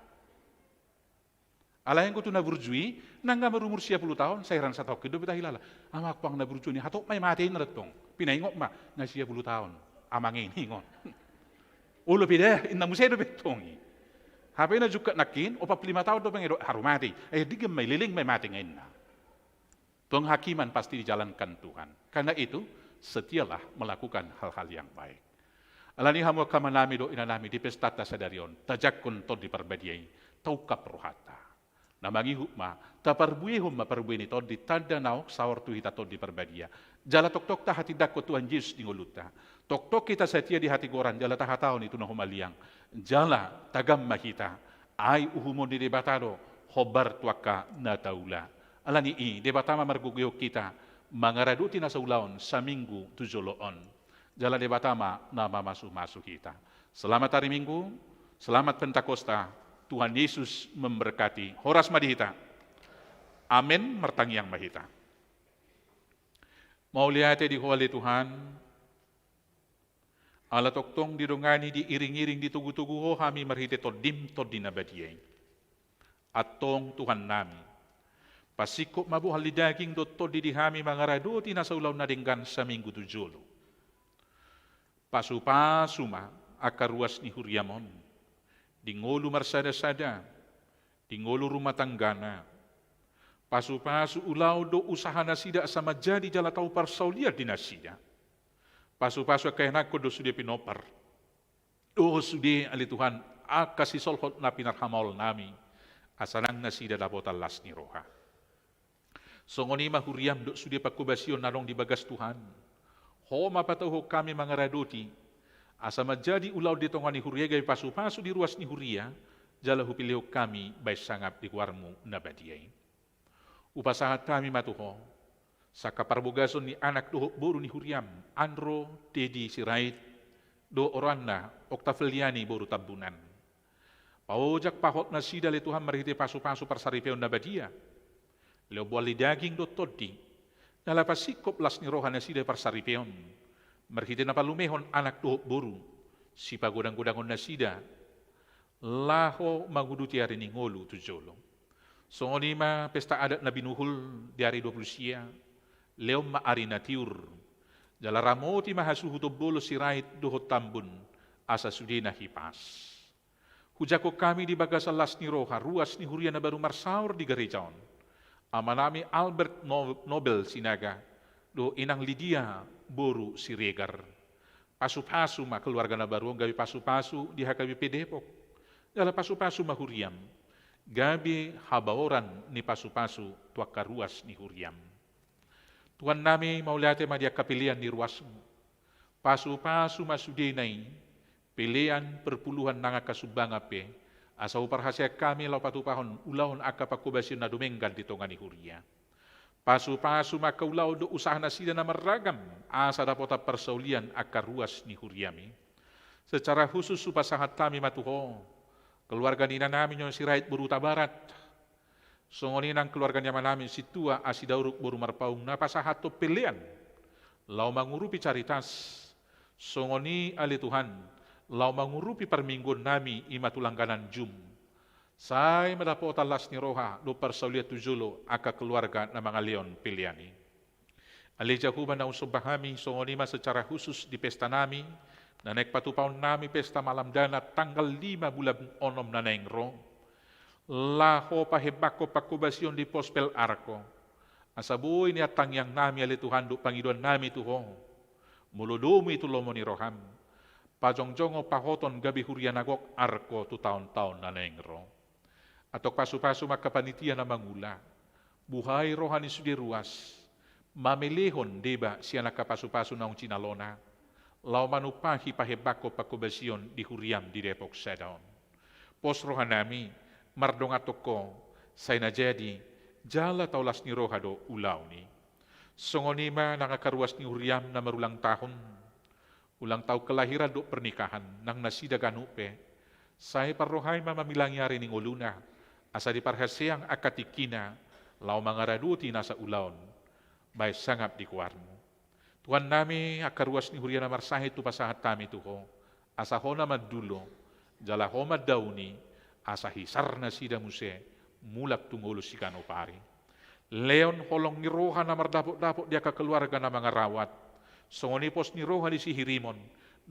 Alai anggo tu na burju i, nunga marumur sia pulu taon, sai heran satongkin dope tahilala. Amang puang na burju on i, hatop ma i mate, inna do tong. Pinaingot ma, na sia pulu taon amang i, ningon. Olo pe da, inna muse dope tong i. Hape na jungkat nangkin, opat pulu lima taon do pengedo, haru mate. Eh, andigan ma i, leleng ma i mate nga, inna. Penghakiman pasti dijalankan Tuhan. Karena itu, setialah melakukan hal-hal yang baik. Alani i hamu angka amanami dohot inanami, di pestanta sadari on, tajangkon Tondi Parbadia i, taungkap rohanta. Na mangihut ma, taparbuehon ma parbue ni tondi, tanda naung saor tu hita Tondi Parbadia. Jala tongtong tahatindangkon Tuhan Jesus di ngolunta. Tongtong hita satia di hatigoran, jala tahatahon i tu na humaliang. Jala tagam ma hita, ai uhumon ni Debata do, hombar tu angka na taula. Alani i, Debata ma margogoihon hita, mangaradoti na saulaon, saminggu tu jolo on. Jala Debata ma na mamasumasu hita. Selamat hari Minggu, selamat Pentakosta, Tuhan Yesus memberkati. Horas ma di hita. Amen, martangiang ma hita. Mauliate di Ho ale Tuhan, ala tongtong didongani, diiringiring, ditogutogu Ho hami marhite Tondim, Tondi na badia i. Antong Tuhannami, pasingkop ma bohal ni daging dohot tondi di hami mangaradoti na saulaon na denggan saminggu tu jolo. Pasupasu ma angka ruas ni huriam on, di ngolu marsadasada, di ngolu rumah tanggana. Pasupasu ulaon dohot usaha nasida asa manjadi jala tau parsaulian di nasida. Pasupasu angka ianakhon dohot sude pinompar. Dohot sude ale Tuhan, angka sisolhot na pinarhamaolnami, asa nang nasida dapotan las ni roha. Songon i ma huriam dohot sude panghobasion na adong di bagas Tuhan. Ho ma patauhon hami mangaradoti, asa manjadi ulaon di tonga ni huria i gabe pasupasu di ruas ni huria, jala hupilehon hami bahen sangap di goarmu na badia i. Hupasahat hami ma tu Ho, sangkap parbogason ni anak dohot boru ni huriam, Andro Dedi Sirait, dohot oroanna, Oktaveliani boru Tambunan. Paojak pahot nasida ale Tuhan marhite pasupasu parsaripeon na badia. Lehon bohal ni daging dohot tondi. Jala pasingkop las ni roha nasida parsaripeon. Marhite na palumehon anak dohot boru. Sipagodanggodangon nasida. Laho manguduti ari ni ngolu tu jolo. Songon i ma pesta adat na binuhul di ari dua pulu sia, lehon ma ari na tiur. Jala ramoti ma hasuhuton bolon Sirait dohot Tambun, asa sudena hipas. Hujangkon hami di bagasan las ni roha, ruas ni huria na baru marsaor di gareja on. Amanami Albert No-, Nobel Sinaga, dohot inang Lidia boru Siregar. Pasupasu ma keluarga na baru on gabe pasupasu di H K B P Depok. Jala pasupasu ma huriam, gabe habaoran ni pasupasu tu angka ruas ni huriam. Tuhannami, mauliate ma di angka pelean ni ruasmu. Pasupasu ma sudena i, pelean, perpuluhan nang angka sumbangan pe, asa huparhaseang hami laho patupahon ulaon angka panghobasion na dumenggan di tonga ni huria. Pasupasu ma angka ulaon dohot usaha nasida na marragam, asa dapotan parsaulian angka ruas ni huriami. Secara khusus hupasahat hami ma tu Ho, keluarga ni inanami on Sirait boru Hutabarat. Songon i nang keluarga ni amanami Sintua Asi Dauruk boru Marpaung na pasahathon pelean. Laho mangurupi Caritas. Songon i ale Tuhan, laho mangurupi parmingguonnami i ma tu langganan jum. Sai ma dapotan las ni roha dohot parsaulian tu jolo angka keluarga na mangalehon pelean i. Ale Jahowa naung somba hami, songon i ma secara khusus di pestanami, na naeng patupaonnami pesta malam dana tanggal lima bulan onom na naeng ro. Laho pahembangkon panghobasion di Pospel Arko. Asa boi nian tangiangnami ale Tuhan dohot pangidoannami tu Ho. Molo domu i tu lomo ni roham. Pajongjongon pahoton gabe huria na gok Arko tu taontaon na naeng ro. Antong pasupasu ma angka panitia na mangula. Buhai roha ni sude ruas. Mamelehon deba sian angka pasupasu naung jinalona. laho manumpahi pahembangkon panghobasion di huriam di Depok sada on. Pos rohanami mardongan tu Ho, sai na jadi jala taulas ni roha do ulaon i. Songon i ma nang angka ruas ni huriam na marulang tahun, ulang tahun kelahiran dohot pernikahan, nang nasida ganup pe, sai parrohai ma mamilangi ari ni ngoluna, asa diparhaseang angka tingkina laho mangaradoti nasa ulaon, bahen sangap di goarmu. Tuhannami, angka ruas ni huria na marsahit hupasahat hami tu Ho, asa Ho na mandulo jala Ho mandaoni, asa hisar nasida muse mulak tu ngolu siganup ari. Lehon holong ni roha na mardapotdapot di angka keluarga na mangarawat, songon i pos ni roha di sihirimon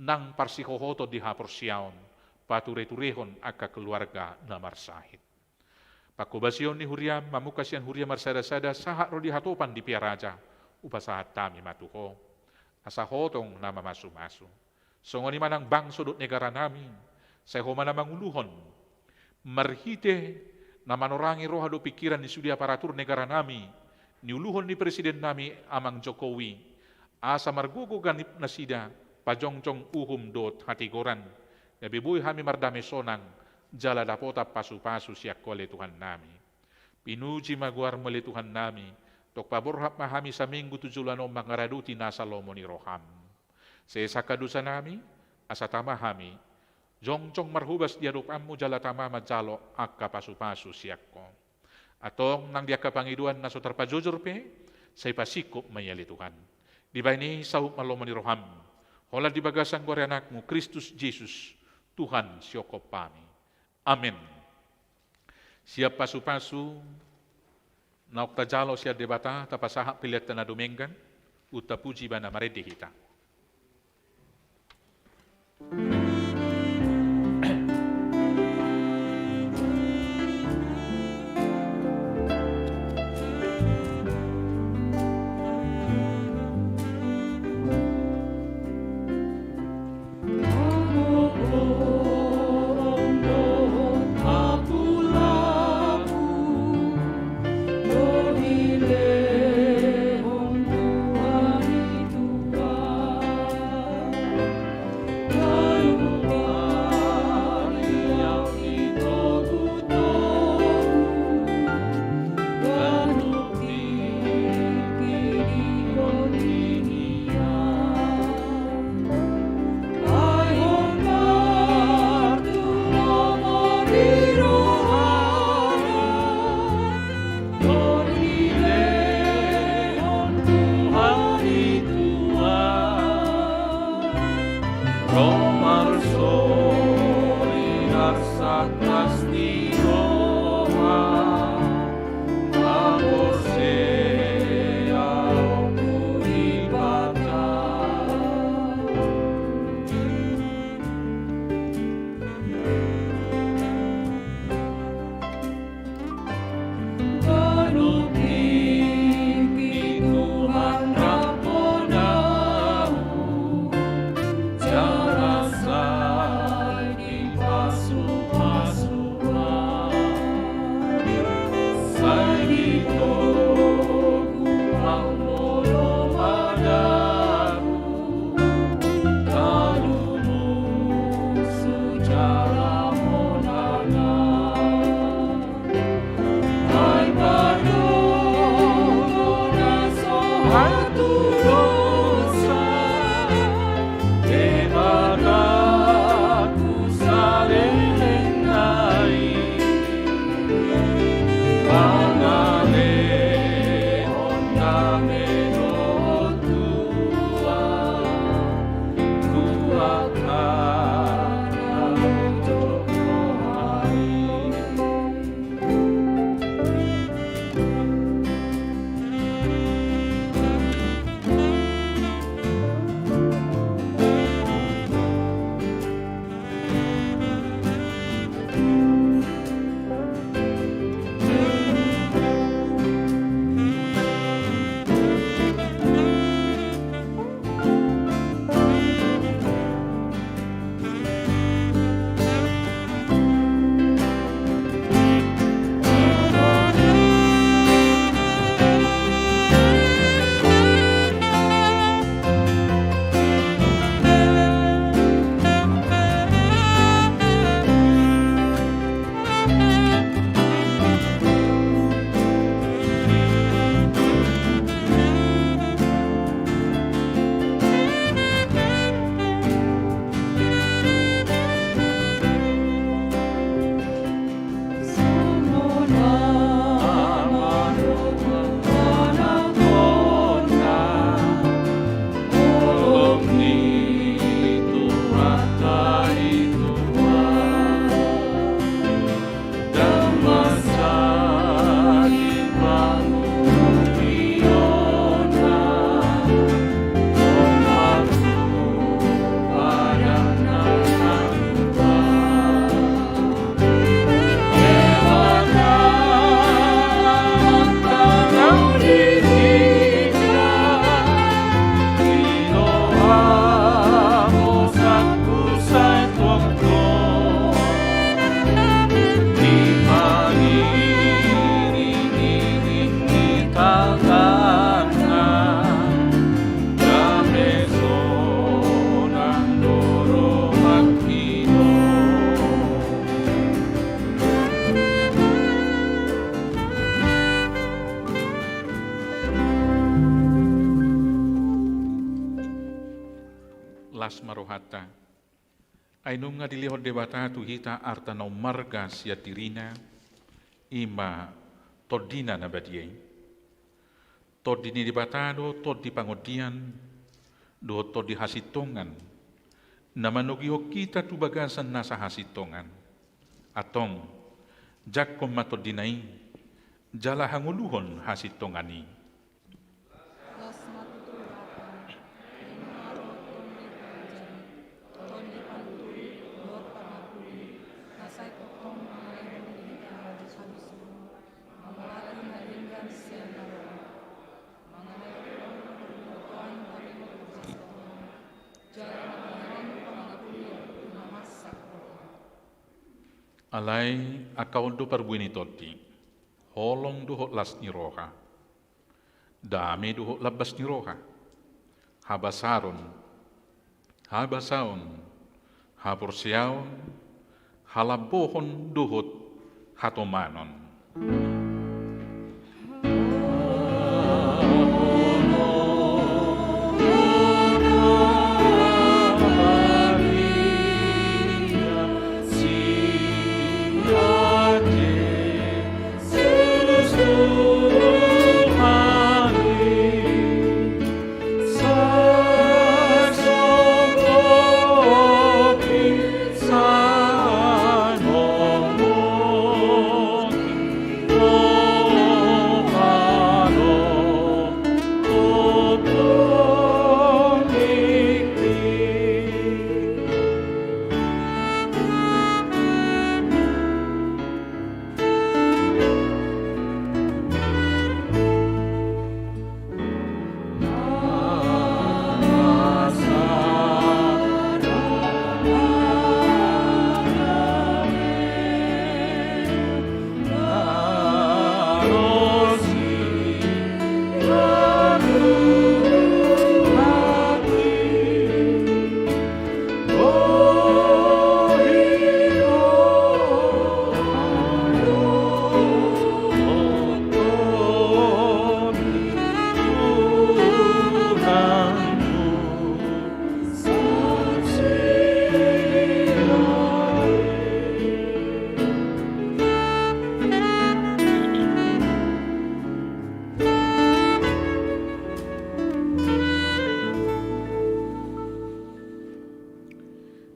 nang parsihohoton di haporseaon, patureturehon angka keluarga na marsahit. Panghobasion ni huriam mamungka sian huria marsadasada sahat ro di hatopan di Pia Raja, hupasahat hami ma tu Ho, asa Ho tong na mamasumasu. Songon i ma nang bangso dohot negaranami, sai Ho ma na manguluhon. Marhite na manorangi roha dohot pingkiran ni sude aparatur negaranami, niuluhon ni presidennami Amang Jokowi, asa margogo ganup nasida pajongjong uhum dohot hatigoran, gabe boi hami mardame sonang jala dapotan pasupasu sian Ho ale Tuhannami. Pinuji ma goarmu ale Tuhannami, tong paborhat ma hami saminggu tu joloan on mangaradoti nasa lomo ni roham. Sesa angka dosanami, asa tama hami jongjong marhobas di adopanmu jala tama manjalo angka pasupasu sian Ho. Antong nang di angka pangidoan na so tarpajojor pe, sai pasingkop ma i ale Tuhan. Dibahen i saut ma lomo ni roham, holan di bagasan goar ni Anakmu Kristus Jesus, Tuhan sihophop hami. Amen. Sian pasupasu naung tajalo sian Debata, tapasahat pelean na dumenggan, unta puji Ibana, marende hita. ma rohanta. Ai nunga dilehon Debata tu hita arta na ummarga sian dirina, i ma Tondina na badia i. Tondi ni Debata do tondi pangondian dohot tondi hasintongan, na manogihon hita tu bagasan nasa hasintongan. Antong, jangkon ma Tondina i, jala hangoluhon hasintongan i. Las ma tutu Debata, i ma roha ni panjari, tondi panuturi dohot pangapuli, na sai tongtong mangalehon di hita habisuhon, mangolahon na denggan sian na roa, mangalehon parbotoan tadingot tu hasintongan, jala mangalehon pangapulion tu na marsak roha. Alai angka on do parbue ni tondi, holong dohot las ni roha, dame dohot lambas ni roha, habasaron, habasaon, haporseaon, halambohon dohot hatomanon.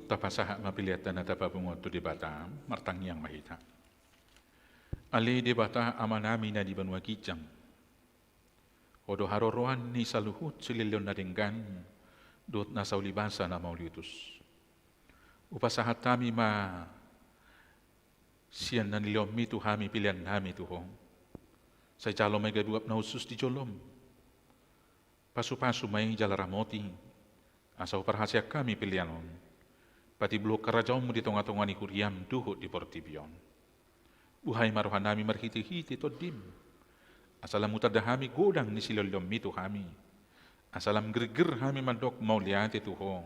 Tapasahat ma pelean na tapapungu tu Debata, martangiang ma hita. Ale Debata Amanami na di banua ginjang, Ho do haroroan ni saluhut silehonlehon na denggan dohot na sauli basa na mauliutus. Hupasahat hami ma sian na nilehonmi tu hami peleannami tu Ho. Sai jalo ma i gabe uap na hushus di jolom. Pasupasu ma i jala ramoti, asa huparhaseang hami pelean on, patimbulhon harajaonmu di tongatonga ni huriam dohot di portibi on. Buhai ma rohanami marhitehite Tondim, asa lam hutanda hami godang ni silehonlehonmi tu hami, asa lam girgir hami mandok mauliate tu Ho,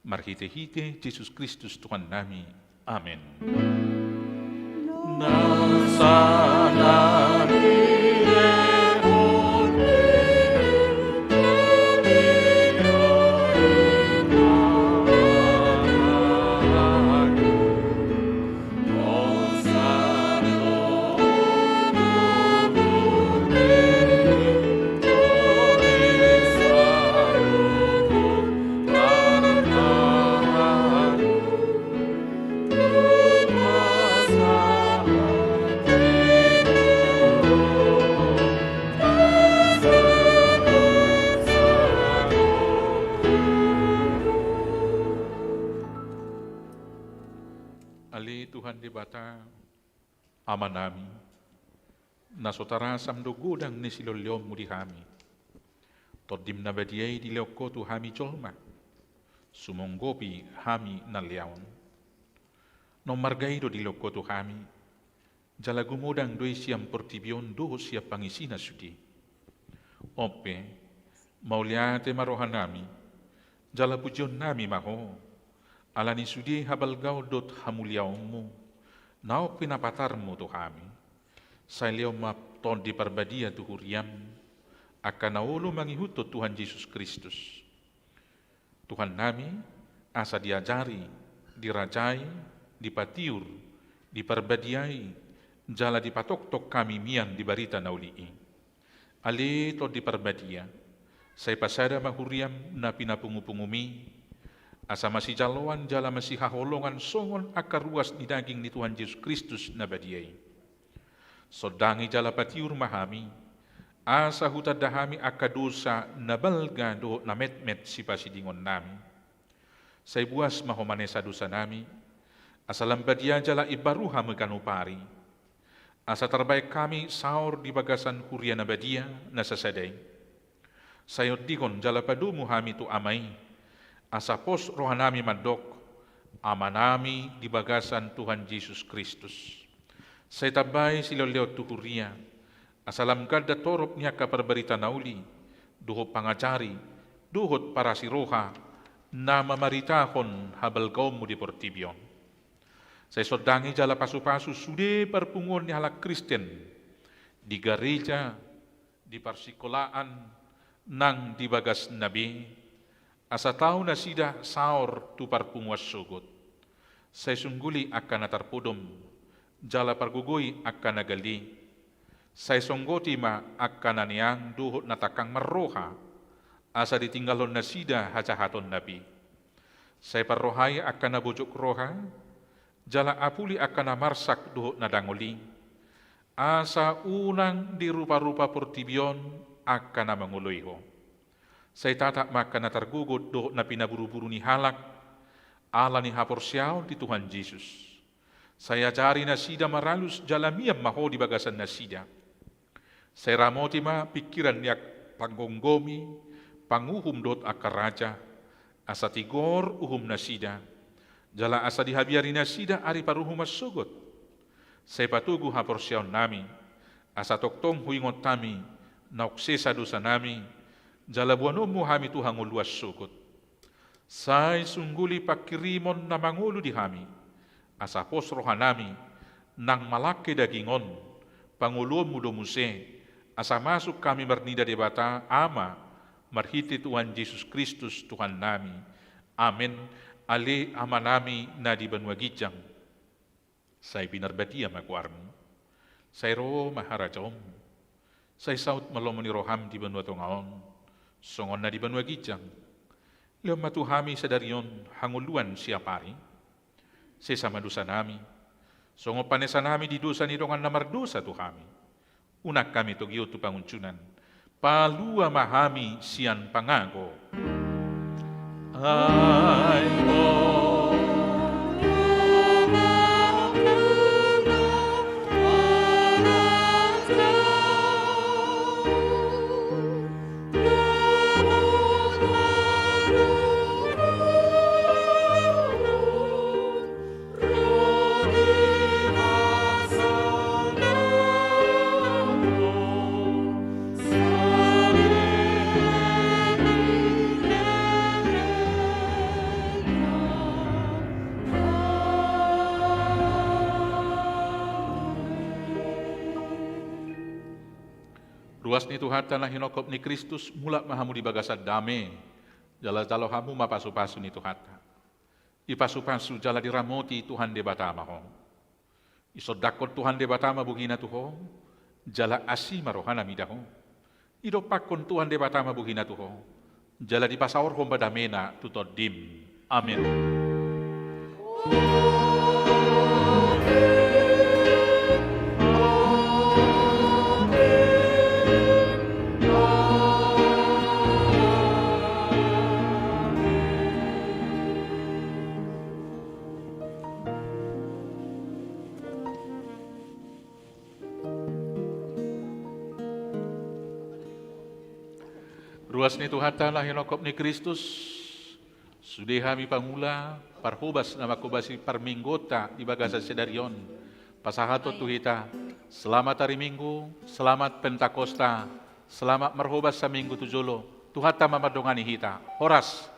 marhitehite Jesus Kristus Tuhannami. Amen. Ale Tuhan Debata, Amanami, na so tarasam do godang ni silehonlehonmu di hami. Tondim na badia i dilehon Ho tu hami jolma, sumonggopi hami na leaon. Na ummarga i do dilehon Ho tu hami, jala gumodang do i sian portibi on dohot sian pangisina sude. On pe, mauliate ma rohanami, jala pujionnami ma Ho, ala ni sude habalgaon dohot hamuliaonmu, na on pe na patarmu tu hami. Sai lehon ma Tondi Parbadia tu huriam, angka na olo mangihuthon Tuhan Jesus Kristus. Tuhannami, asa diajari, dirajai, dipatiur, diparbadiai, jala dipatoktok hami mian di barita na uli i. Ale Tondi Parbadia, sai pasada ma huriam na pinapungupunguMi, asa masijaloan jala masihaholongan songon angka ruas ni daging ni Tuhan Jesus Kristus na badia i. Sondangi jala patiur ma hami, asa hutanda hami angka dosa na balga dohot na metmet sipasidingonnami. Sai buas ma Ho manesa dosanami, asa lam badia jala imbaru hami ganup ari. Asa tarbaen hami saor di bagasan huria na badia na sasada i. Sai ondinghon jala padomu hami tu Ama i, asa pos rohanami mandok, Amanami di bagasan Tuhan Jesus Kristus. Sai tambai silehonlehon tu huria, asa lam ganda torop ni angka parbarita na uli, dohot pangajari, dohot parasiroha, na mamaritahon habalgaonMu di portibi on. Sai sondangi jala pasupasu sude parpunguon ni halak Kristen, di gareja, di parsikolaan, nang di bagasna be, asa tau nasida saor tu parpunguan sogot. Sai sungguli angka na tarpodom, jala pargogoi angka na gale. Sai songgoti ma angka na neang dohot na tangkang marroha, asa ditinggalhon nasida hajahatonna be. Sai parrohai angka na bojok roha, jala apuli angka na marsak dohot na dangol i, asa unang diruparupa portibi on angka na mangoloi Ho. Sai tatap ma angka na targogot dohot na pinaburuburu ni halak, ala ni haporseaon di Tuhan Jesus. Sai ajari nasida maralus jala mian ma Ho di bagasan nasida. Sai ramoti ma pingkiran ni angka panggomgomi, panguhum dohot angka raja, asa tigor uhum nasida, jala asa dihabiari nasida ari paruhuman sogot. Sai patogu haporseaonnami, asa tongtong huingot hami naung sesa dosanami, jala boanonmu hami tu hangoluan sogot. Sai sungguli pangkirimon na mangolu di hami, asa pos rohanami, nang malangke daging on, pangoluonmu do muse, asa masuk hami marnida Debata Ama, marhite Tuhan Jesus Kristus Tuhannami. Amen. Ale Amanami na di banua ginjang, sai pinarbadia ma goarmu. Sai ro ma harajaonmu. Sai saut ma lomo ni roham di banua tonga on, songon na di banua ginjang. Lehon ma tu hami sadari on hangoluan siapari. Sesa ma dosanami, songon panesanami di dosa ni dongan na mardosa tu hami. Unang hami togihon tu pangunjunan. Palua ma hami sian pangago. Ai. Ruas ni Tuhanta na hinongkop ni Kristus, mulak ma hamu di bagasan dame, jala jalo hamu ma pasupasu ni Tuhanta. Dipasupasu jala diramoti Tuhan Debata ma ho. Disondangkon Tuhan Debata ma bogina tu ho, jala asi ma rohana mida ho. Didompakkon Tuhan Debata ma bogina tu ho, jala dipasaorhon ma damena tu tondim. Amen. Ruas ni Tuhanta na hinongkop ni Kristus, sude hami pangula, parhobas na manghobasi parmingguonta di bagasan sadari on, pasahathon tu hita, selamat hari Minggu, selamat Pentakosta, selamat marhobas saminggu tu jolo, Tuhanta ma mandongani hita, horas.